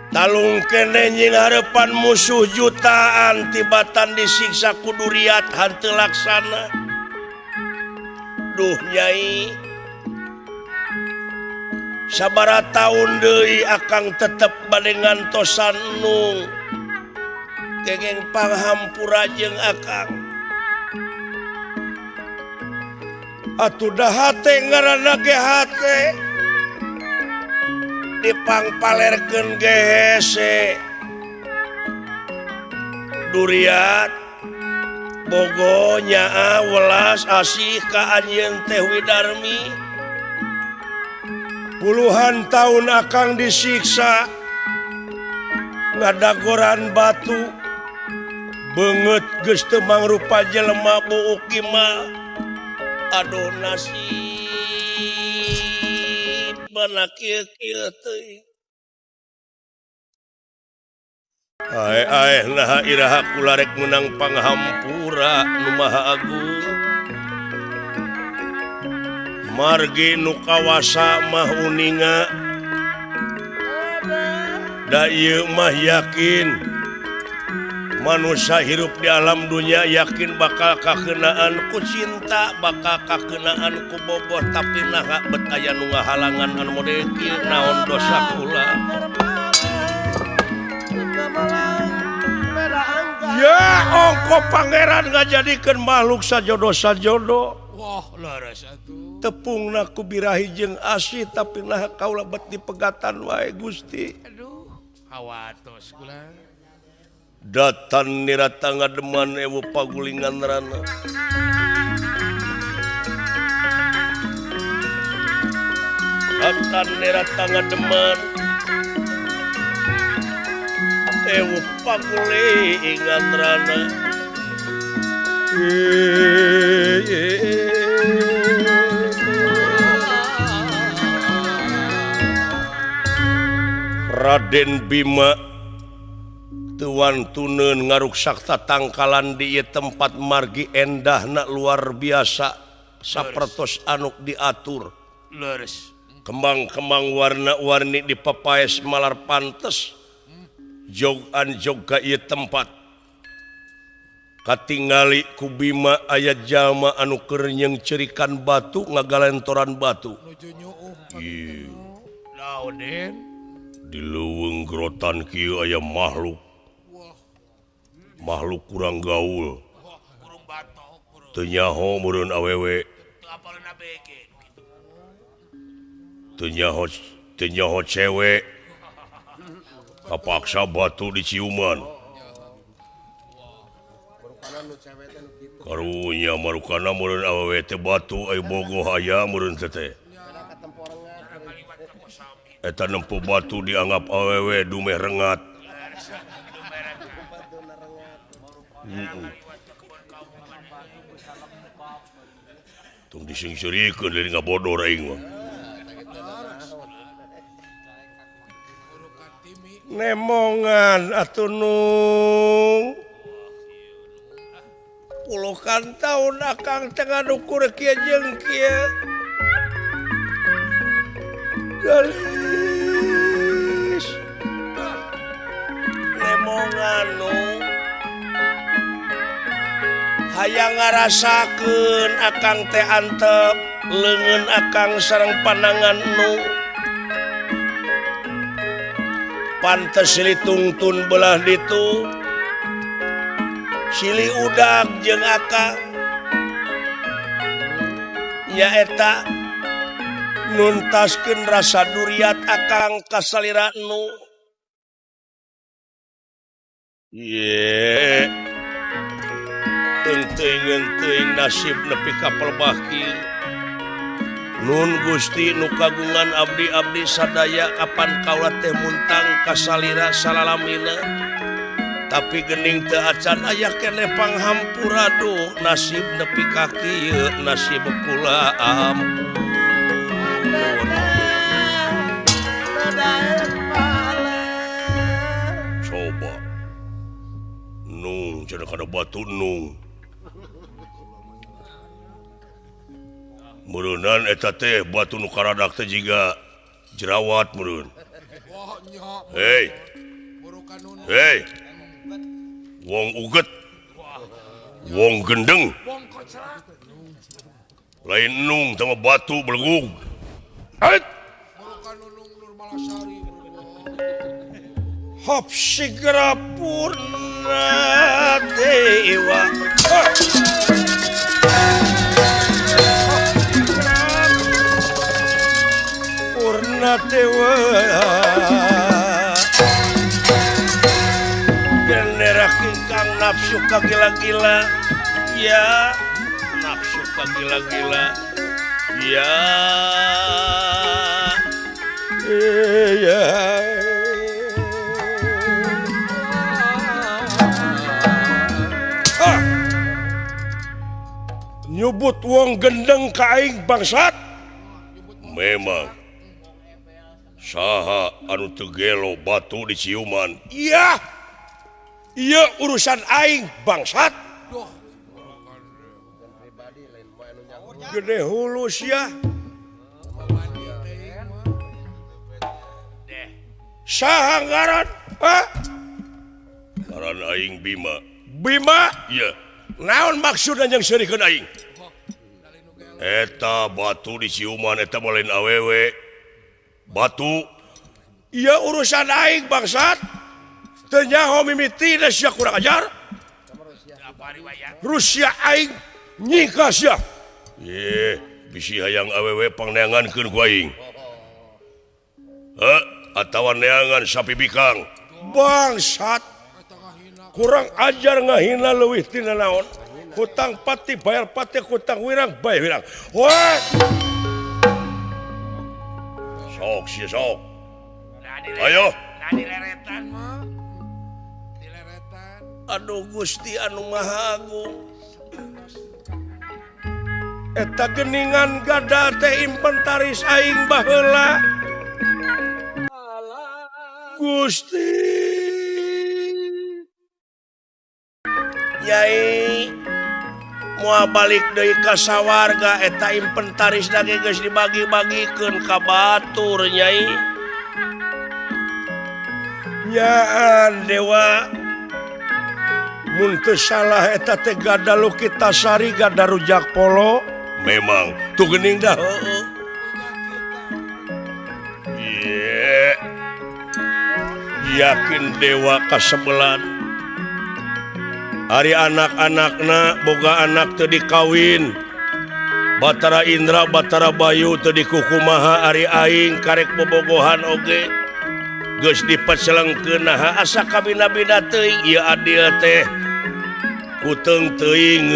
talung kene nying hareupan musuh jutaan tibatan disiksa ku duriat hanteu laksana. Duh nyai sabaraha taun deui akang tetep bade ngantosan nung kengeng panghampura jeung akang. Atuh dah hate ngaranna ge hate dipangpalerkeun ge hese duriat bogo nyaa welas asih ka anjeun teh Widarmi. Puluhan tahun akang disiksa ngadagoran batu beungeut geus teu mangrupa jelema buuk kimal. Aduh nasib bana kieu-kieu teuing. Ae ae naha iraha kula rek meunang panghampura nu Maha Agung. Margi nu kawasa mah uninga da ieu mah yakin manusia hirup di alam dunia yakin bakal kakenaan ku cinta bakal kakenaan ku bogoh tapi naha bet aya nu ngahalangan anu model kieu naon dosa kula. Ya ongko pangeran ngajadikeun makhluk sajodo-sajodo. Wah leres atuh. Tepungna ku birahi jeung asih tapi naha kaula bet dipegatan wae Gusti. Aduh hawatos kula. Datan nirata ngademan ewu pagulingan rana. Datan nirata ngademan ewu pagulingan rana. Raden Bima Tuan tuneun ngaruksak tatangkalan di ieu tempat margi endahna luar biasa sapertos anuk diatur. Leres. Kembang-kembang warna-warni dipapaes malar pantes. Jogan jog ka ieu tempat. Katingali ku Bima aya jalma anu keur nyeungceurikan batu ngagalentoran batu. Ieu. Naon Den? Di leuweung grotan kieu aya makhluk. Makhluk kurang gaul. Teu nyaho meureun awewe. Teu nyaho cewe. Kapaksa batu diciuman. Karunya marukana meureun awewe teh batu ai bogoh aya meureun teh. Eta nempo batu dianggap awewe dumeh rengat. Tong disingseurikeun deui ngabodor aing mah. Nemongan atuh nung. Puluhan tahun akang teh ngadukur kieu jeung kieu. Gelis. Nemongan nung. Hayang ngarasakeun akang teh antep leungeun akang sareng panangan nu pantes silih tungtun belah ditu silih udag jeung akang nyaeta nuntaskeun rasa duriat akang ka salira nu. Ye teuing nasib nepi ka pelbaki. Nun Gusti nu kagungan abdi-abdi sadaya kapan kaula teh muntang ka salira salalamina. Tapi gening teu acan aya keneh panghampura duh nasib nepi ka kieu nasib kula ampun. Coba nung cenah kana batu nung. Meureunnan eta teh batu nu karadak teh jiga jerawat meureun. Hei. Hei. Wong uget. Wong gendeng. Lain nung sama batu belegug. Hait. Hop segera purna dewa. Purna dewa. Genera kingkang nafsu kagila-gila. Ya, nafsu kagila-gila. Ya. Ya. Nyebut wong gendeng ka aing bangsat. Memang saha anu teu gelo batu di ciuman. Iya. Iya urusan aing bangsat. Gede hulu sia. Saha ngaran? Ha? Ngaran aing Bima. Bima? Iya. Naon maksudna jeung seurikeun aing? Eta batu di ciuman eta mah lain awewe. Batu. Iya urusan aing bangsat. Teu nyaho mimitina sia kurang ajar. Rusia aing nyingka sia. Ye, bisi hayang awewe pangneangankeun ku aing. Heh, atawa neangan sapi bikang. Bangsat. Kurang ajar ngahina leuwih tina naon. Hutang pati bayar pati, hutang wirang bayar wirang. Wah. Sok sia sok. Ayo. Dileretan mah. Dileretan. Aduh Gusti anu Maha Agung. Eta geningan gada teh inventaris aing baheula. Gusti. Nyai moal balik deui ka sawarga eta inventaris lagi geus dibagi-bagikeun ka batur nyai. Nyaan dewa mun teu salah eta teh gada Lukitasari gada Rujak Polo. Memang tuh geuning dah heueuh. Ye. Yakin dewa kasebelan. Ari anak-anakna boga anak teu dikawin. Batara Indra, Batara Bayu teu dikukumaha ari aing karek bobogohan oge. Geus dipeselengkeun naha asa kabina-bina teuing ieu adil teh. Kuteung teuing.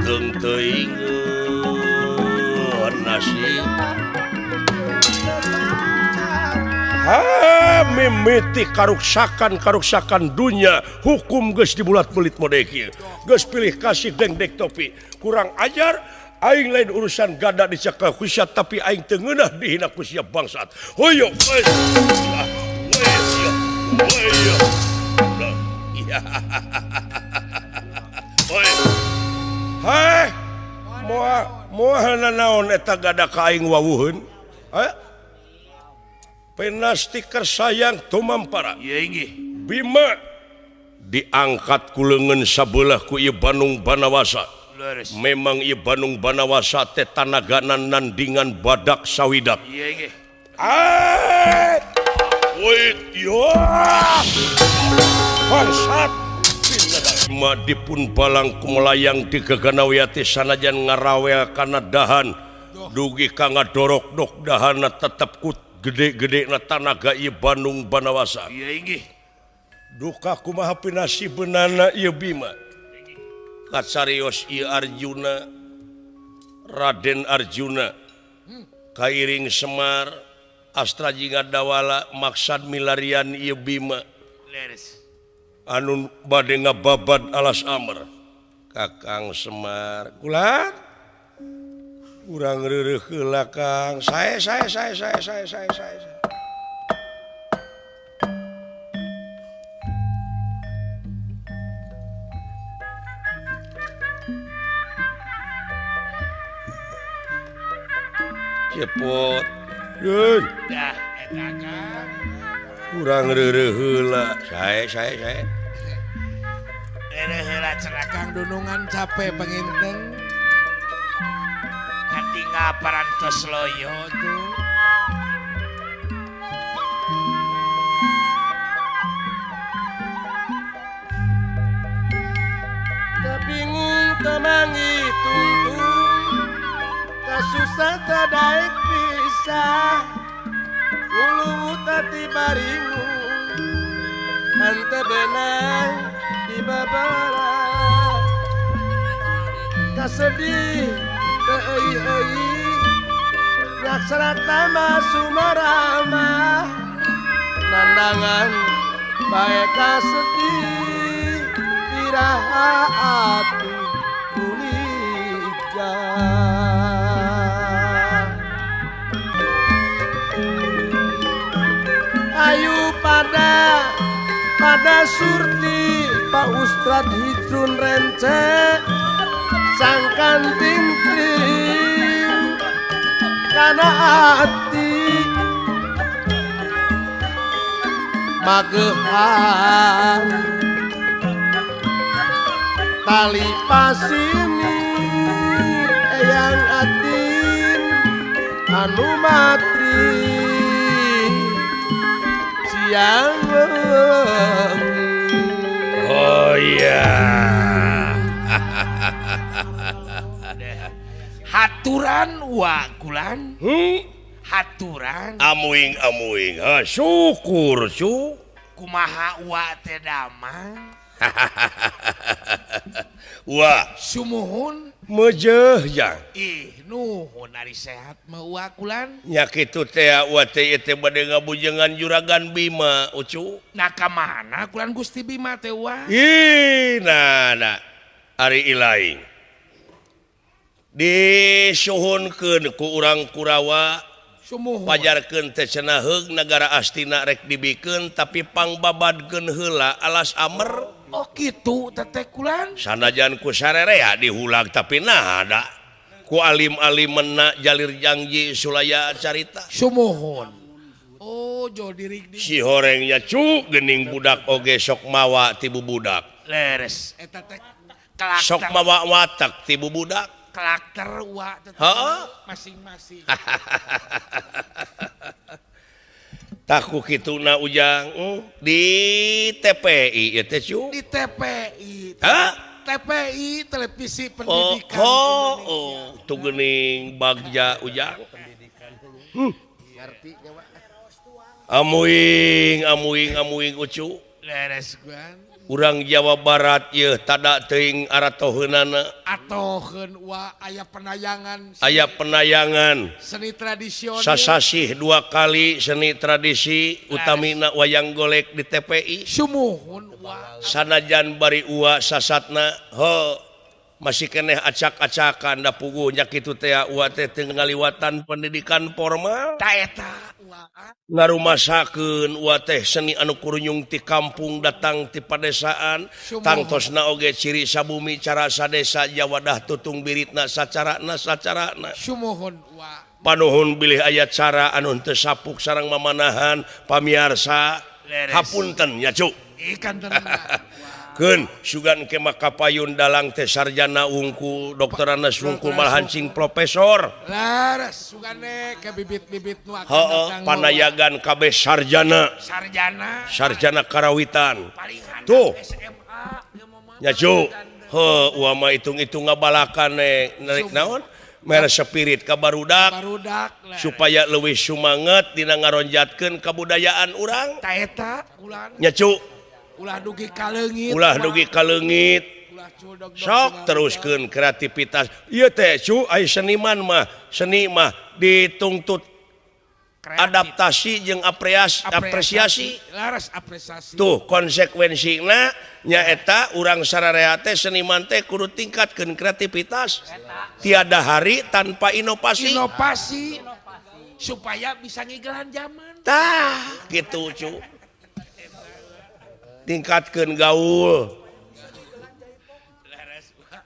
Teung teuing nasib. Ha, mimiti karuksakan dunia hukum geus dibulat-belit mode kieu. Geus pilih kasih dengdek topi. Kurang ajar aing lain urusan gada dicekal ku sia tapi aing teu ngeunah dihina ku sia bangsat. Hoyo. Hoi. Heh. Moal naon eta gada ka aing wawuheun? Heh. Pena stiker sayang tumampara. Iya inggih. Bima Diangkat ku leungeun sabelah ku ieu Bandung Banawasa. Memang ieu Bandung Banawasa teh tanagana nandingan badak sawidak. Iya nggih. Wait yo. Bangsat. Ma dipun balang kumelayang di gaganawiyati sanajan ngarawel kana dahan dugi ka ngadorok-dok dahana tetep ku gede-gede na tanaga ieu Bandung Banawasa. Iya inggih. Duka kumaha pinasibeunana ieu Bima. Kacarios ieu Arjuna, Raden Arjuna kairing Semar Astra jeung Dawala maksad milarian ieu Bima. Leres. Anu bade ngababad alas amer. Kakang Semar kula urang reureuh heula Kang. Sae sae sae sae sae sae sae. Cepot. Deun. Dah eta Kang. Urang reureuh heula. Sae sae sae. Reureuh heula cenah Kang dunungan capek panginten. Katingal parantos loyo tuh. Teu bingung teu mangi tungtung, kasusah teu daek pisah, nguluwut ati baringung, henteu beunang di babara. Kasedih teu euy-euy, nyaksara tama sumarama, nandangan bae kasedih, iraha atuh kulika. Ayu pada Surti Pak Ustad Hijrun rence sangkan tingtring kana ati magehan tali pasini eyang atin anu matri siang wengi. Oh iya. Haturan wakulan. Haturan. Amuing amuing. Ha, syukur cu. Kumaha wa teh damang. Wah, sumuhun mejeh jang. Ih, nuhun ari sehat mah wakulan. Nya kitu teh wa teh teh bade ngabujengan Juragan Bima, Ucu. Nah ka mana kulan Gusti Bima teh wa? Ih, nah nah. Ari ilaing. Disuhunkeun ku urang Kurawa. Sumuhun. Pajarkeun teh cenah heug nagara Astina rek dibikeun tapi pangbabadkeun heula alas amer. Oh gitu teteh kulan. Sanajan ku sarerea dihulag tapi nah ada ku alim-alim mena jalir jangji sulaya carita. Sumuhun. Oh jo dirik di. Si horengnya cu gening budak oge sok mawa ti bubudak. Leres eta teh karakter. Sok mawa watak ti bubudak. Karakter wa teteh masing-masing. Taku kituna Ujang di TPI ya teh cu. Di TPI. Hah? TPI Televisi Pendidikan. Oh, oh, tuh geuning bagja Ujang. Amuing amuing amuing Ucu. Leres guan. Urang Jawa Barat yeuh tada teuing aratoheunana. Atoheun wa aya penayangan. Aya penayangan. Seni tradisional. Sasasih dua kali seni tradisi utamina wayang golek di TPI. Sumuhun wa. Sanajan bari ua sasatna ho masih keneh acak-acakan da puguh nya kitu teh ua teh teu ngaliwatan pendidikan formal. Ta eta ngarumasakeun ua teh seni anu kurunyung ti kampung datang ti padesaan tangtosna oge ciri sabumi cara sadesa jawadah tutung biritna sacarana sacarana. Sumuhun wa. Panuhun bilih aya cara anu teu sapuk sareng mamanahan pamiarsa. Hapunten nya cu. Ikan tenang. Keun sugan ke mah kapayun dalang teh sarjana wungkul doktoranna wungkul malahan sing profesor. Laras sugane ke bibit-bibit nu akan datang. Panayagan kabeh sarjana. Sarjana. Sarjana karawitan. Tuh. Nya cu. Heuh uwa mah hitung-hitung ngabalakan narik naon? Mere spirit ka barudak supaya leuwih sumanget dina ngaronjatkeun kabudayaan urang. Ta eta ulah. Nya cu. Ulah dugi kaleungit. Ulah dugi kaleungit. Sok teruskeun kreativitas. Ieu teh cu ai seniman mah, seni mah dituntut adaptasi jeung apresiasi. Laras apresiasi. Tuh konsekuensina nyaeta urang sararea teh seniman teh kudu tingkatkeun kreativitas. Tiada hari tanpa inovasi. Inovasi supaya bisa ngigelan zaman. Tah gitu cu. Tingkatkeun gaul.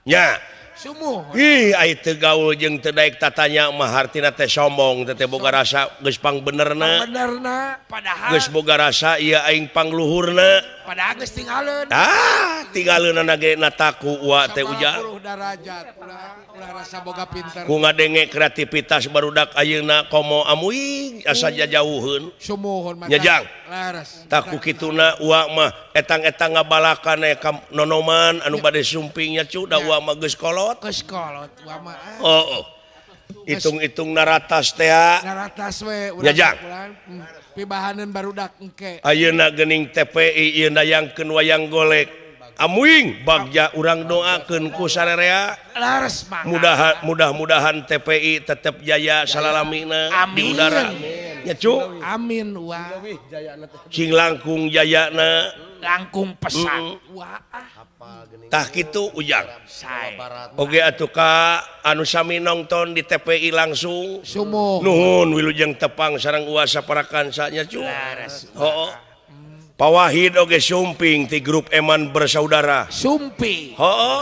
Nya. Sumuh. Ih, ai teu gaul jeung teu daek tatanya mah hartina teh sombong teh boga rasa geus pangbenerna. Pangbenerna padahal geus boga rasa ieu aing pangluhurna. Padahal geus tinggaleun. Ah, tinggaleunana ge nataku wa teh ujang. 10 darajat ulah rasa boga pinter. Ku ngadenge kreativitas barudak ayeuna komo amuing asa jajauheun. Sumuhun mata. Nya jang. Laras. Tah ku kituna uwa mah etang-etang ngabalakan ka nonoman anu bade sumping nya cu da uwa mah geus kolot. Geus kolot uwa mah. Oh, hitung-hitung naratas teh. Naratas we urang jang. Pibahaneun barudak engke. Ayeuna geuning TPI ieu nayangkeun wayang golek. Amuing bagja urang doakeun ku sarerea. Laras mangga. Mudah-mudahan TPI tetep jaya salalamina di udara. Nya cu. Amin wa. Cing langkung jayana. Langkung pesat. Wah. Tah kitu ujang. Oge atuh ka anu sami nongton di TPI langsung. Sumuh. Nuhun wilujeng tepang sareng uwa saparakansa nya cu. Hooh. Pak Wahid oge sumping ti grup Eman Bersaudara. Sumping. Hooh.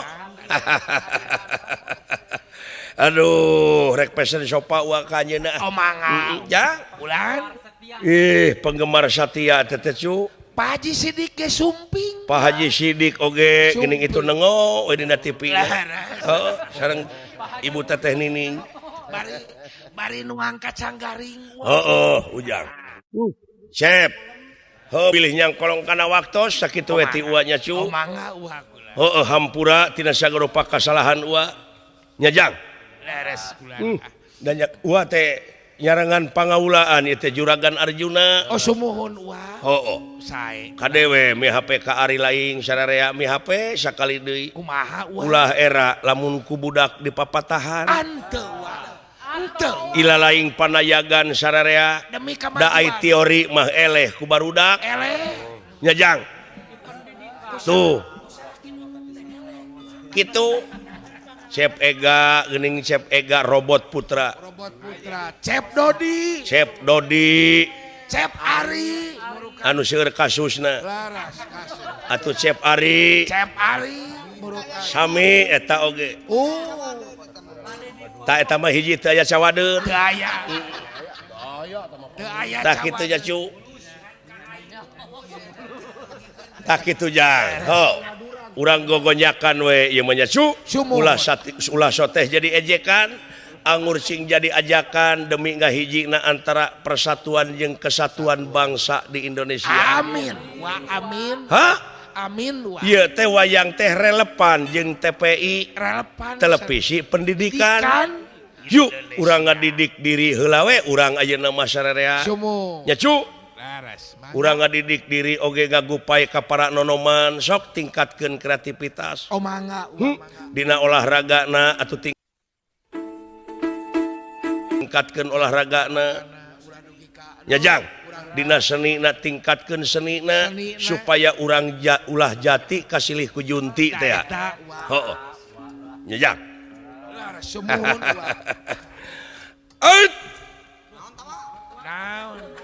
Aduh, rek pesen sopa uwa ka anjeunna. Oh mangga. Jang. Ulan. Ih, penggemar satia teh cu. Pak Haji Sidik ge sumping. Pak Haji Sidik oge geuning itu nengo we dina TV. Heeh, sareng Ibu Teteh Nining. Bari bari nuang kacang garing. Heeh, ujang. Cep. Heuh bilih nyangkolong kana waktos sakitu we ti uwa nya cu. Oh mangga uwa kula. Heeh, hampura tina sagala kasalahan uwa. Nya jang. Leres kula. Dan uwa teh nyarangan pangaulaan ieu teh Juragan Arjuna. Oh sumuhun uwa. Hooh. Sae. Kadewe mi HP ka ari laing sararea mi HP sakali deui. Kumaha uwa? Ulah era lamun ku budak dipapatahan. Henteu uwa. Henteu. Ila laing panayagan sararea. Demi kamajuan. Da ai teori mah eleh ku barudak. Eleh. Nya jang. Tuh. Kitu. Cep Ega geuning Cep Ega robot putra. Robot putra. Cep Dodi. Cep Dodi. Cep Ari. Anu seueur kasusna. Laras kasus. Atuh Cep Ari. Cep Ari. Sami eta oge. Oh. Ta eta mah hiji teu aya cawadeun. Teu aya. Teu aya. Tah kitu nya cu. Tah kitu jang. Ho. Urang gogonyakan we ieu mah nya cu. Ulah soteh jadi ejekan, angur sing jadi ajakan demi ngahijina antara persatuan jeung kesatuan bangsa di Indonesia. Amin. Wa amin. Hah? Amin wa. Ieu teh wayang teh relevan jeung TPI, relevan televisi pendidikan. Yuk urang ngadidik diri heula we urang ayeuna mah sararea. Nya cu. Urang ngadidik diri oge ngagupai ka para nonoman sok tingkatkeun kreativitas. Oh mangga. Dina olahragana atuh tingkatkeun olahragana. Nya jang. Dina senina tingkatkeun senina supaya urang ulah jati kasilih ku junti teh. Hooh. Nya jang.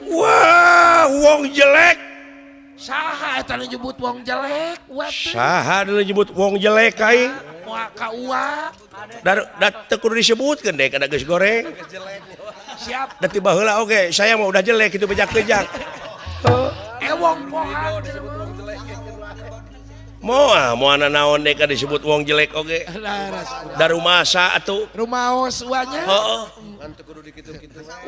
Wah, wong jelek. Saha eta nu nyebut wong jelek? Saha nu nyebut wong jelek aing? Moal ka uwa. Da teu kudu disebutkeun deh kada geus goreng. Siap. Da tiba heula oge, saya mah udah jelek kitu bejak-bejak. Wong pohan. Moal moal naon dek disebut wong jelek oge. Darumasa atuh. Rumaos uanya. Heeh.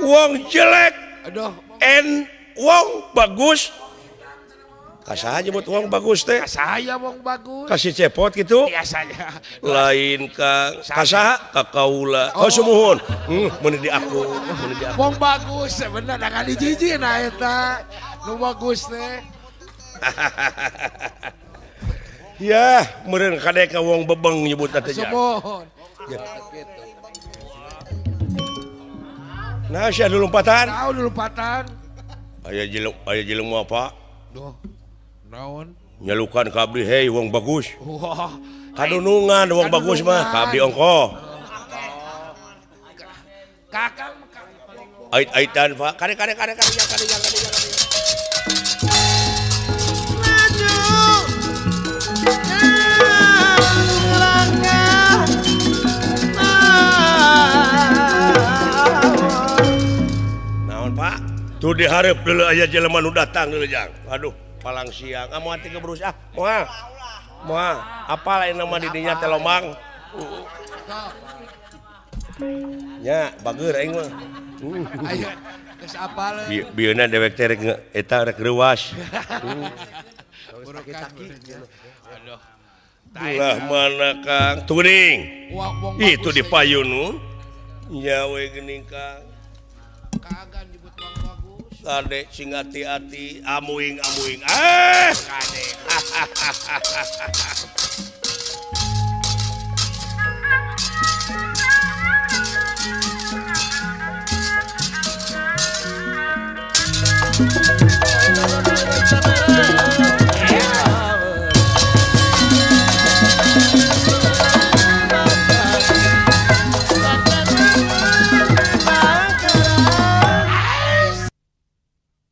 Wong jelek. Aduh. En wong bagus. Kasaha nyebut wong bagus teh? Kasaya wong bagus. Kasih cepot gitu? Biasanya. Lain ka kasaha ka kaula. Oh sumuhun. Mun di aku, mun di aku. Wong bagus bener da kali jiji na eta. Nu bagus teh. Ya, meureun kade ka wong bebeng nyebutna teh. Sumuhun. Nah, sia dulumpatan. Tahu dulumpatan. Aya jeleng mau apa? Duh. Naon? Nyalukan ka abdi hei wong bagus. Wah, kadunungan wong bagus mah ka abdi ongkoh. Kakang ait-aitan Pak. Kare kare kare kare kare kare kare. Naon Pak? Tuh dihareup deuleu aya jelema nu datang deuleu jang. Aduh. Palang siang, ah moal tiga berus ah, moal, moal, apa lain nama didinya teh lomang, nya bager aing mah, ayo, geus apal, bieuna dewek teh rek eta rek reuas, ulah mana Kang, tuning, itu di payun nu, nya we geuning Kang, kade sing hati-hati amuing amuing ah kade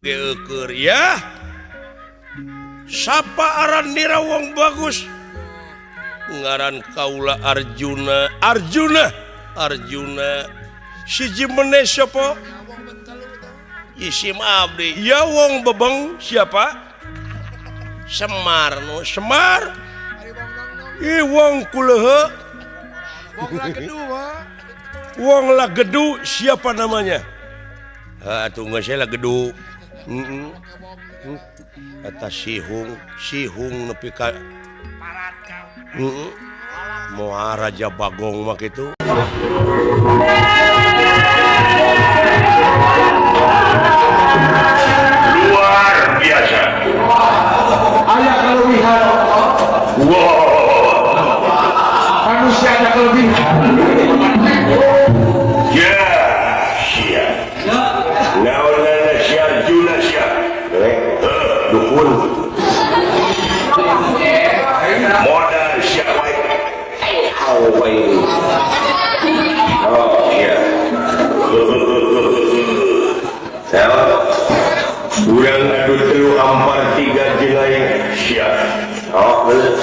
Geukur ya. Sapa aran nira wong bagus? Ngaran kaula Arjuna. Arjuna. Arjuna. Siji meneh sapa? Isim abdi. Ya wong bebeng siapa? Semar nu Semar. Ih wong kulehe. Wong lagedu mah. Wong lagedu siapa namanya? Ha atuh geus lagedu. Eta sihung, sihung nepi ka moal Raja Bagong mah kitu. Luar biasa. Aya kelebihan. Wow. Manusia ada kelebihan. Ya, sia. Naonana si Arjuna sia. Dukun. Modal sia wae. Awe. Oh, iya. Urang adu telu ampar tiga jelai sia. Oh, bener.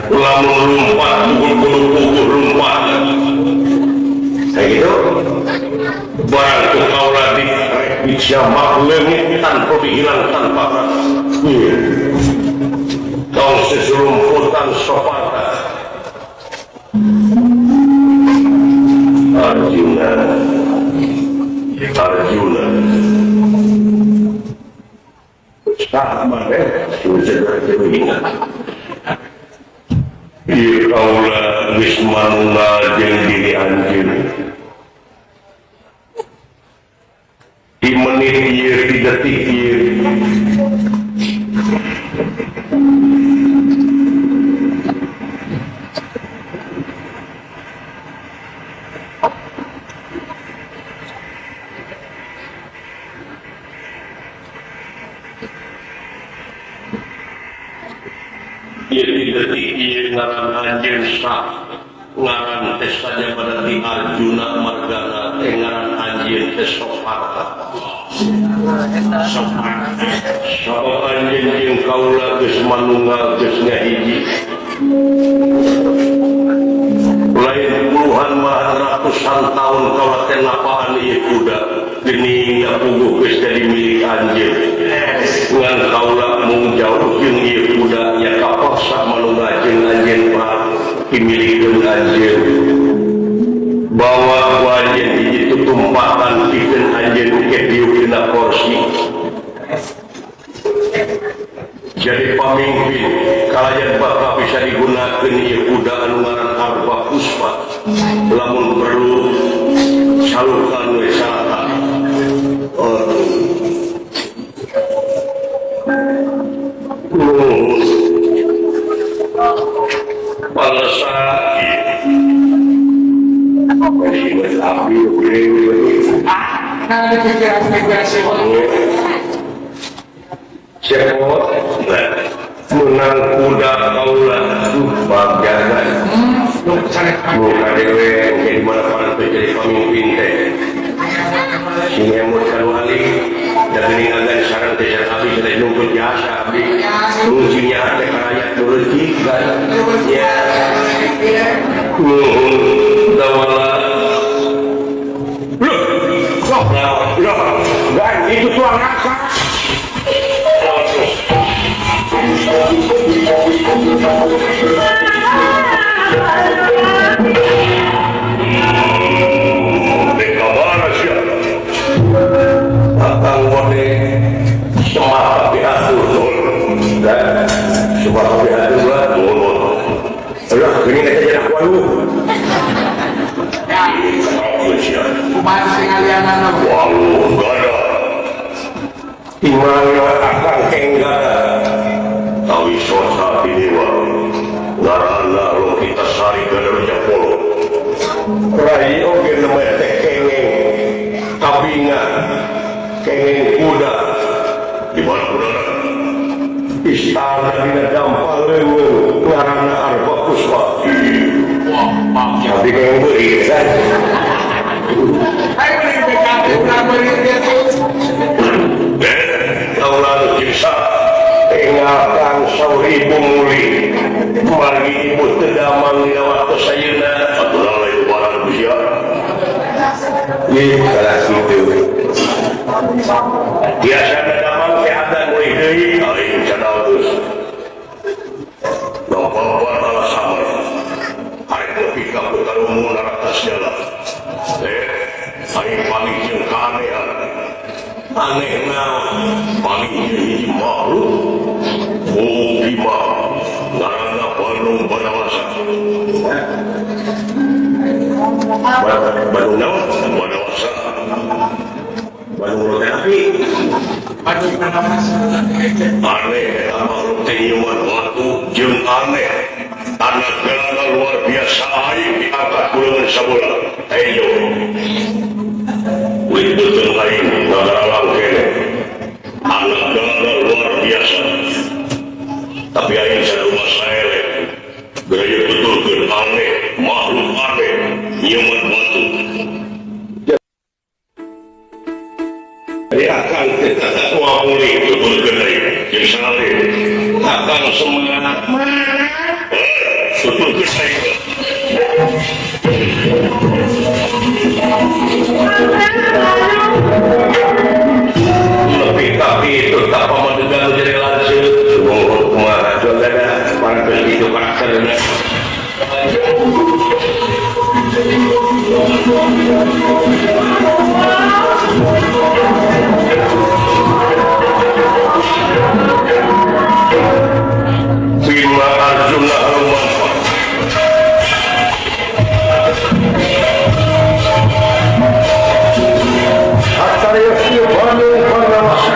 Lamun lumpat pukul kudu lumpat. Sakitu barang ku kaula di dijamak leungit tanpa dihilang tanpa. Tong seserumputan sopata. Arjuna, Arjuna. Sama ingat. Ieu kaula geus manunggal jeung diri anjeun. Di menit ieu, di detik ieu. Ngaran anjeun sah ngaran teh saja berarti Arjuna margana teh ngaran anjeun teh Soparta Soparta sabab anjeun jeung kaula geus manunggal geus ngahiji lain puluhan malah ratusan tahun kaula teh napaan ieu kuda geuning puguh geus jadi milik anjeun ngan kaula mung jauh jeung ieu kuda nya kapaksa manunggal jeung anjeun pak dimilikeun anjeun bawa ku anjeun hiji tutumpatan pikeun anjeun ke diuk dina kursi jadi pamimpin kalayan bakal bisa digunakeun ieu kuda anu ngaran Arba Puspa lamun perlu salurkan we salatan. Menang kuda kaula bagaga buka dewe jadi mana pantas jadi pemimpin teh si ngemut kanu ali dan meninggalkan sarang teh abdi teh nunggu jasa abdi fungsinya teh rakyat leutik ya dawala loh dan itu tuang apa. Akang wone semata diatur dan semata diatur lah nuhun. Alah geuning eta jadi walu. Kumaha sing alianana walu gada. Di mana akang kenggada tawi sosa dewa ngaranna Lokita Sari Gada Polo. Rai oge nembe teh kengeng kabinga kengeng kuda di mana kuda istana dina dampal leuweung ngaranna Arba Puspa. Wah, tapi kengeng beurit kan. Ayo beurit PKB urang beurit kitu. Kaulan kisah engakang saur ibu muli margi ibu teu damang dina waktu sayeuna atuh lain barang biara. Ih, kalah kitu. Biasa damang teh ada mulih deui aing cadaus. Lompat ala samar. Arek nepi ka putarumun atas jalan. Aing paling jeung kaanehan. Aneh naon paling hiji makhluk Bima ngaranna Bandung Banawasa. Bandung naon? Banawasa. Bandung Rote Api. Bandung Banawasa. Aneh eta makhluk teh nyiuman batu jeung aneh. Anak galana luar biasa aing diangkat ku leungeun sabola. Ayo. Wih beuteung aing ngagaralang keneh. Anak galana luar biasa. Tapi aing sarua saeleh. Gaya betulkeun aneh, makhluk aneh, nyiuman batu. Jadi akang teh moal mulih betulkeun aing jeung saleh. Akang Urang semangat. Lebih tapi itu tak pamadegan jadi lanceuk. Sungguh kumaha jogana parantos kitu karakterna. Bima Arjuna Haruman. Hatarya Bandung Panawasa.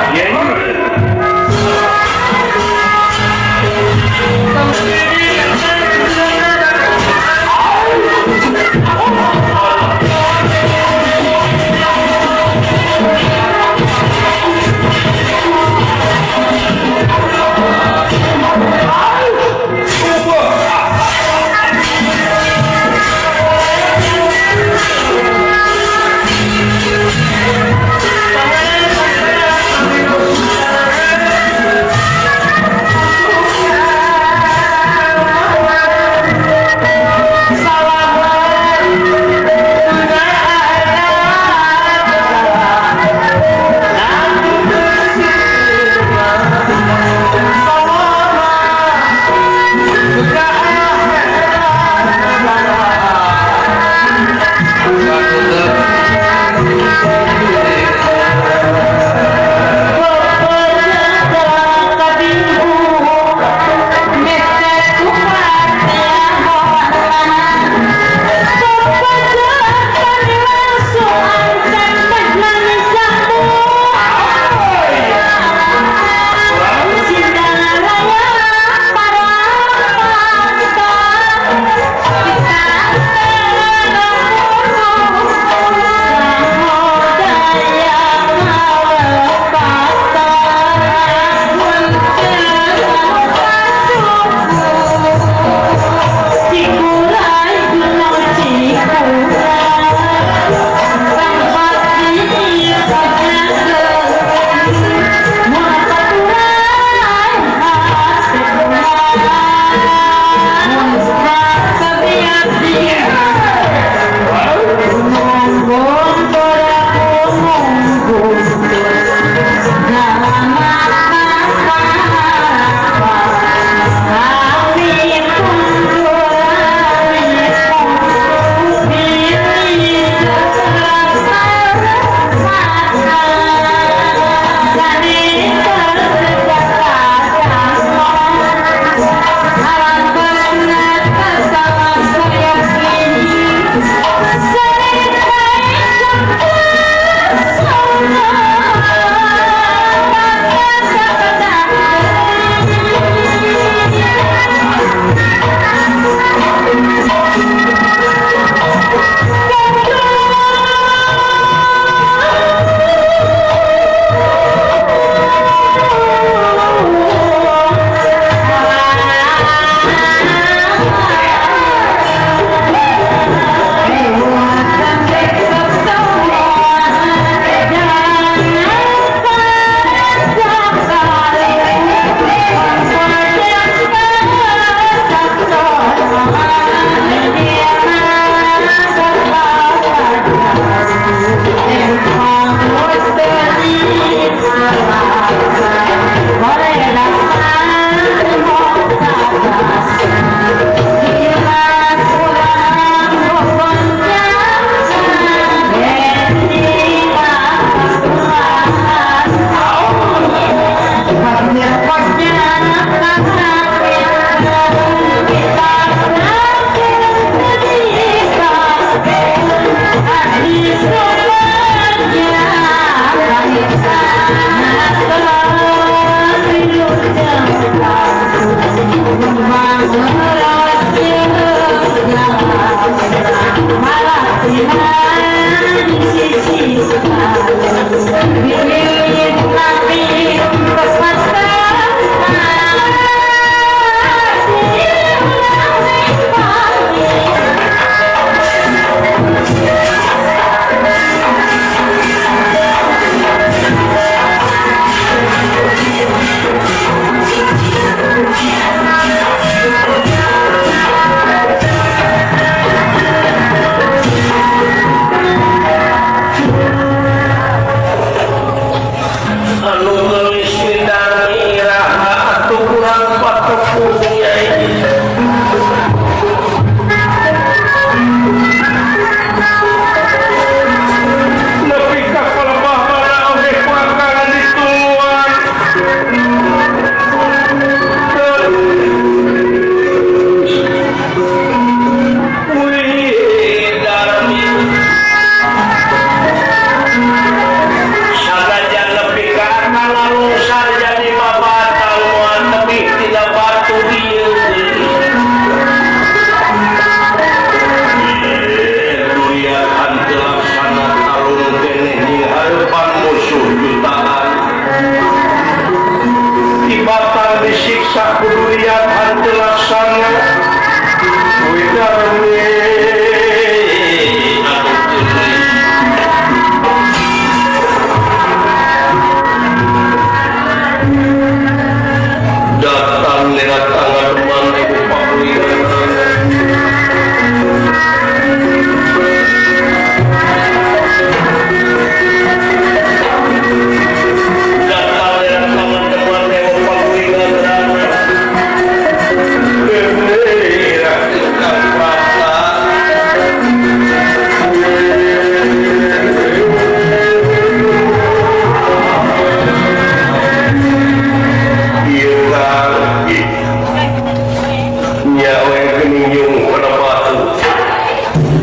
Nya we geuning jeung kana batu.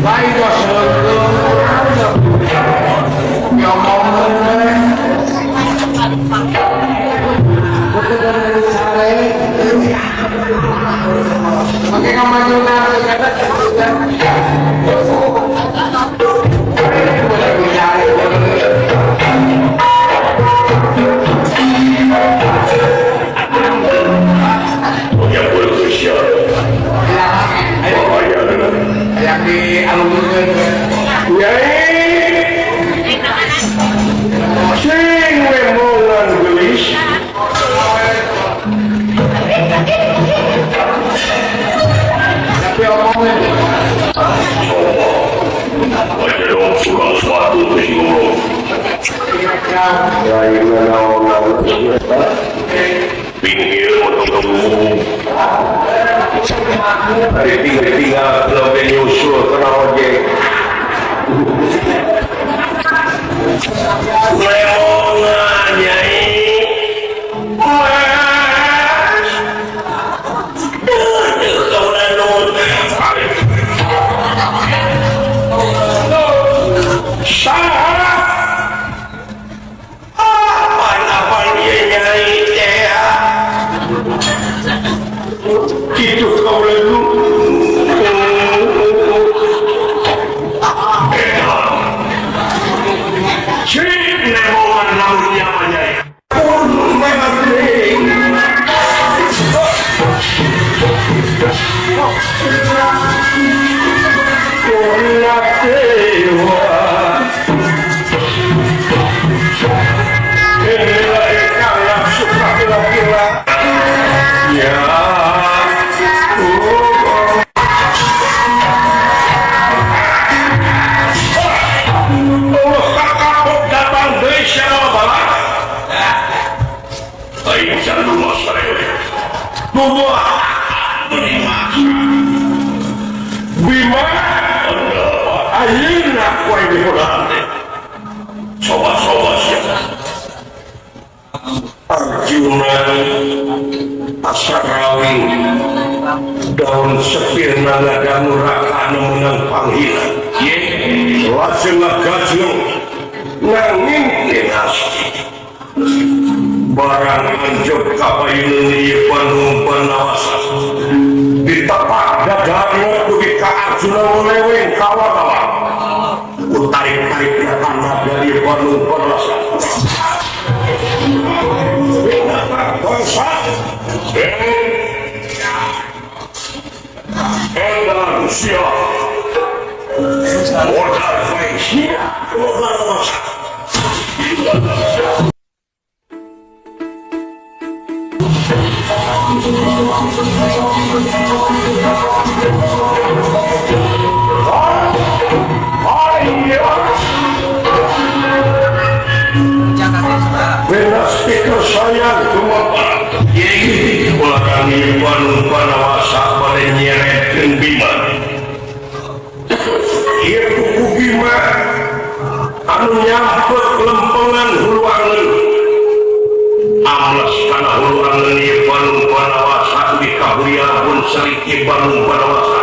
Bae dos Yang di alumni sing wemongan geulis tapi omongnya tinggal lebih nyusul kena ojek lemongan nyai mas apa-apa dia nyai teh itu kau lalu coba-coba siapa Arjuna Asarawi daun sepir nagadamu raka anu menang panggilan lajeng gajeng nanging dinasti barang anjog kapayun ieu Bandung Banawasa ditepak dadana dugi ka Arjuna meleweng kawa-kawa tarik-tarik tanah dari Bandung Banawasa bangsa Indonesia modal Malaysia modal bangsa. Bena speaker sayang kumaha ulah kami Bandung Banawasa bade nyeretkeun Bima. Ieu kuku Bima anu nyampet lempengan hulu angeun. Amles kana hulu angeun ieu Bandung Banawasa di kahurian pun seriki Bandung Banawasa.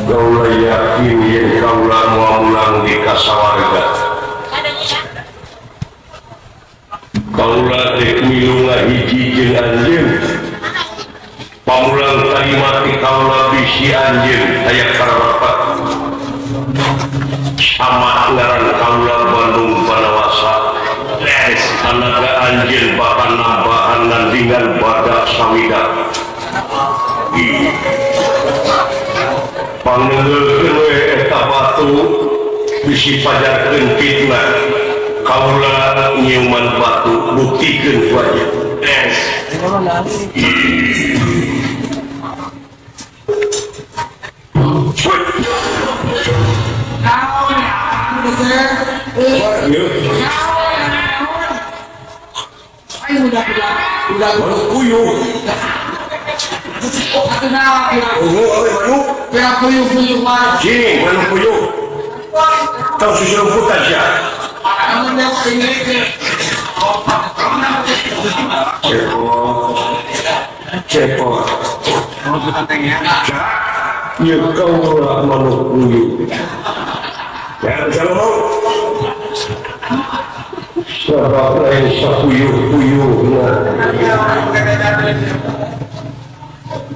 Kaula yakin yen kaula moal ulang di kasawarga. Kaula teh milu ngahiji jeung anjeun. Pamulang kalimat kaula bisi anjeun aya karapat. Sama ngaran kaula Bandung Banawasa. Tanaga anjeun bahkan nambahan nandingan badak sawida. Pangeuleukeun we eta batu bisi pajarkeun fitnah. Kaula nyiuman batu buktikeun ku aja. Yes. Cepot. Ya kau lah manuk puyuh. Ya kalau sebab lain sapuyuh-puyuh.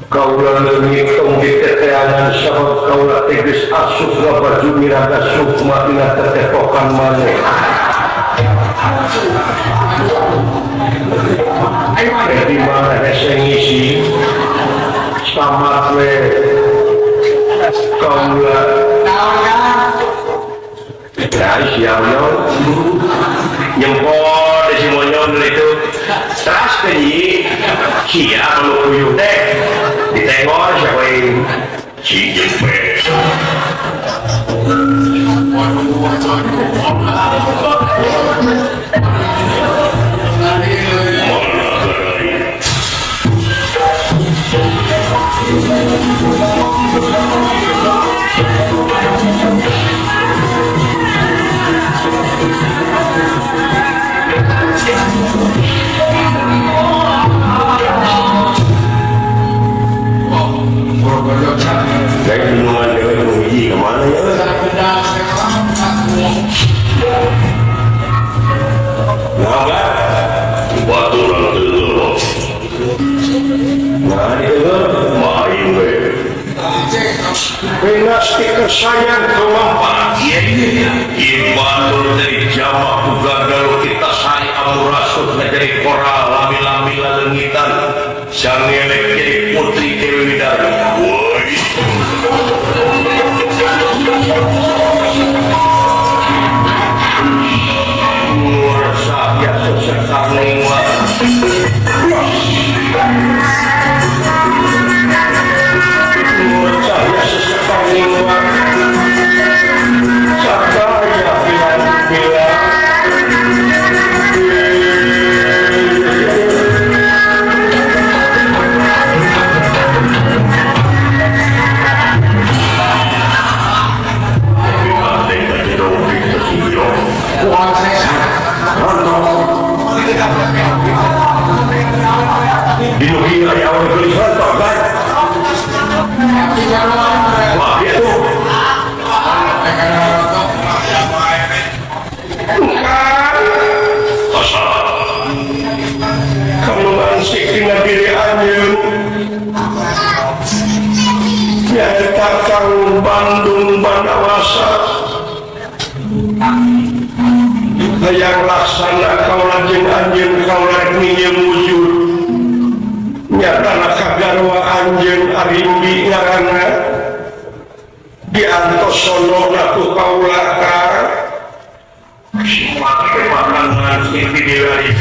Kaulah leungit tong diteteangan sabab kaulah teges asup baju miraga sukma dina tetepokan maneh. Di mana hese ngisi samat we kaulah ya siap nyempot di si monyong itu teras ke nyi siap lu puyuh teh ditengok siapa yang si jempe Sayang kemampan Ibadur dari jamak gagal kita sari amurasut menjadi koral lami-lami lalengitan sangelek jadi putri Dewi Widari. Woi luar sahya sesekar nengwa luar sahya sesekar nengwa. Bandung Bandawasa hayang laksana kaula jeung anjeun kaula minjem wujud nyatana kagarwa anjeun arimbi ngaranna diantos sono ku kaula ka make makanan sing diwari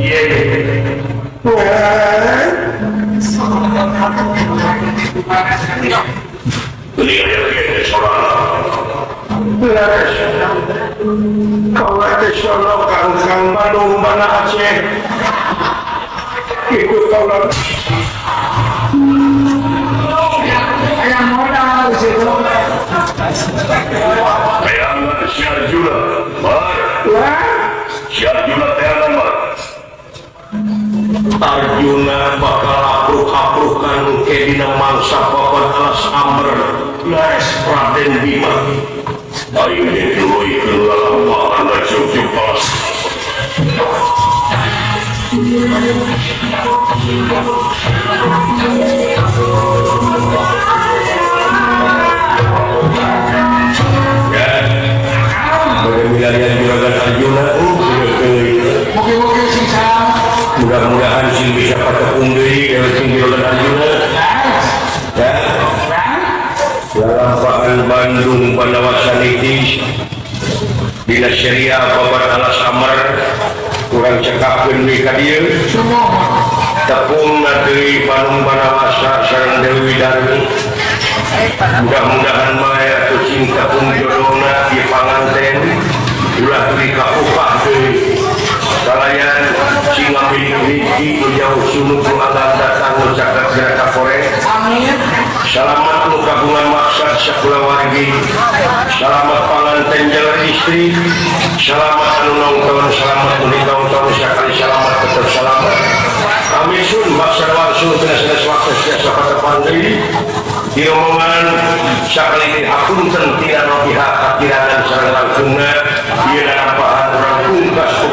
ye Kaula teh sono kangkang Bandung Banda Aceh ikut kaula ayam modal situ ayam Syarjuna bar Syarjuna teh bar Arjuna bakal apruk-aprukan ke dina mangsa papan alas amr les Raden Bima aing dituluykeun lalampahan cucu pas ya bagaimana juragan Arjuna mugi-mugi sing mudah-mudahan sing bisa patepung deui sing juragan Arjuna ya. Lalampahan Bandung Pandawasa Niti di Dina serial Babat Alas Amar kurang cekapkeun we ka dieu tepung deui Bandung Banawasa sareng Dewi Darmi mudah-mudahan maya atuh cing tepung jodona di panganten ulah deui kapupah deui kalayan cing ambil hiji nu jauh sunu ku alam datang nu caket geura kakore. Amin. Salamat nu kagungan maksad sakulawargi, salamat panganten jalan istri, salamat anu nongton, salamat nu ditonton, sakali salamat tetep salamat. Amin sun maksad wangsul tina sanes waktu siasa patepang deui di omongan sakali deui hapunten tina pihak kakirangan sareng langkungna ieu nanampahan urang pungkas ku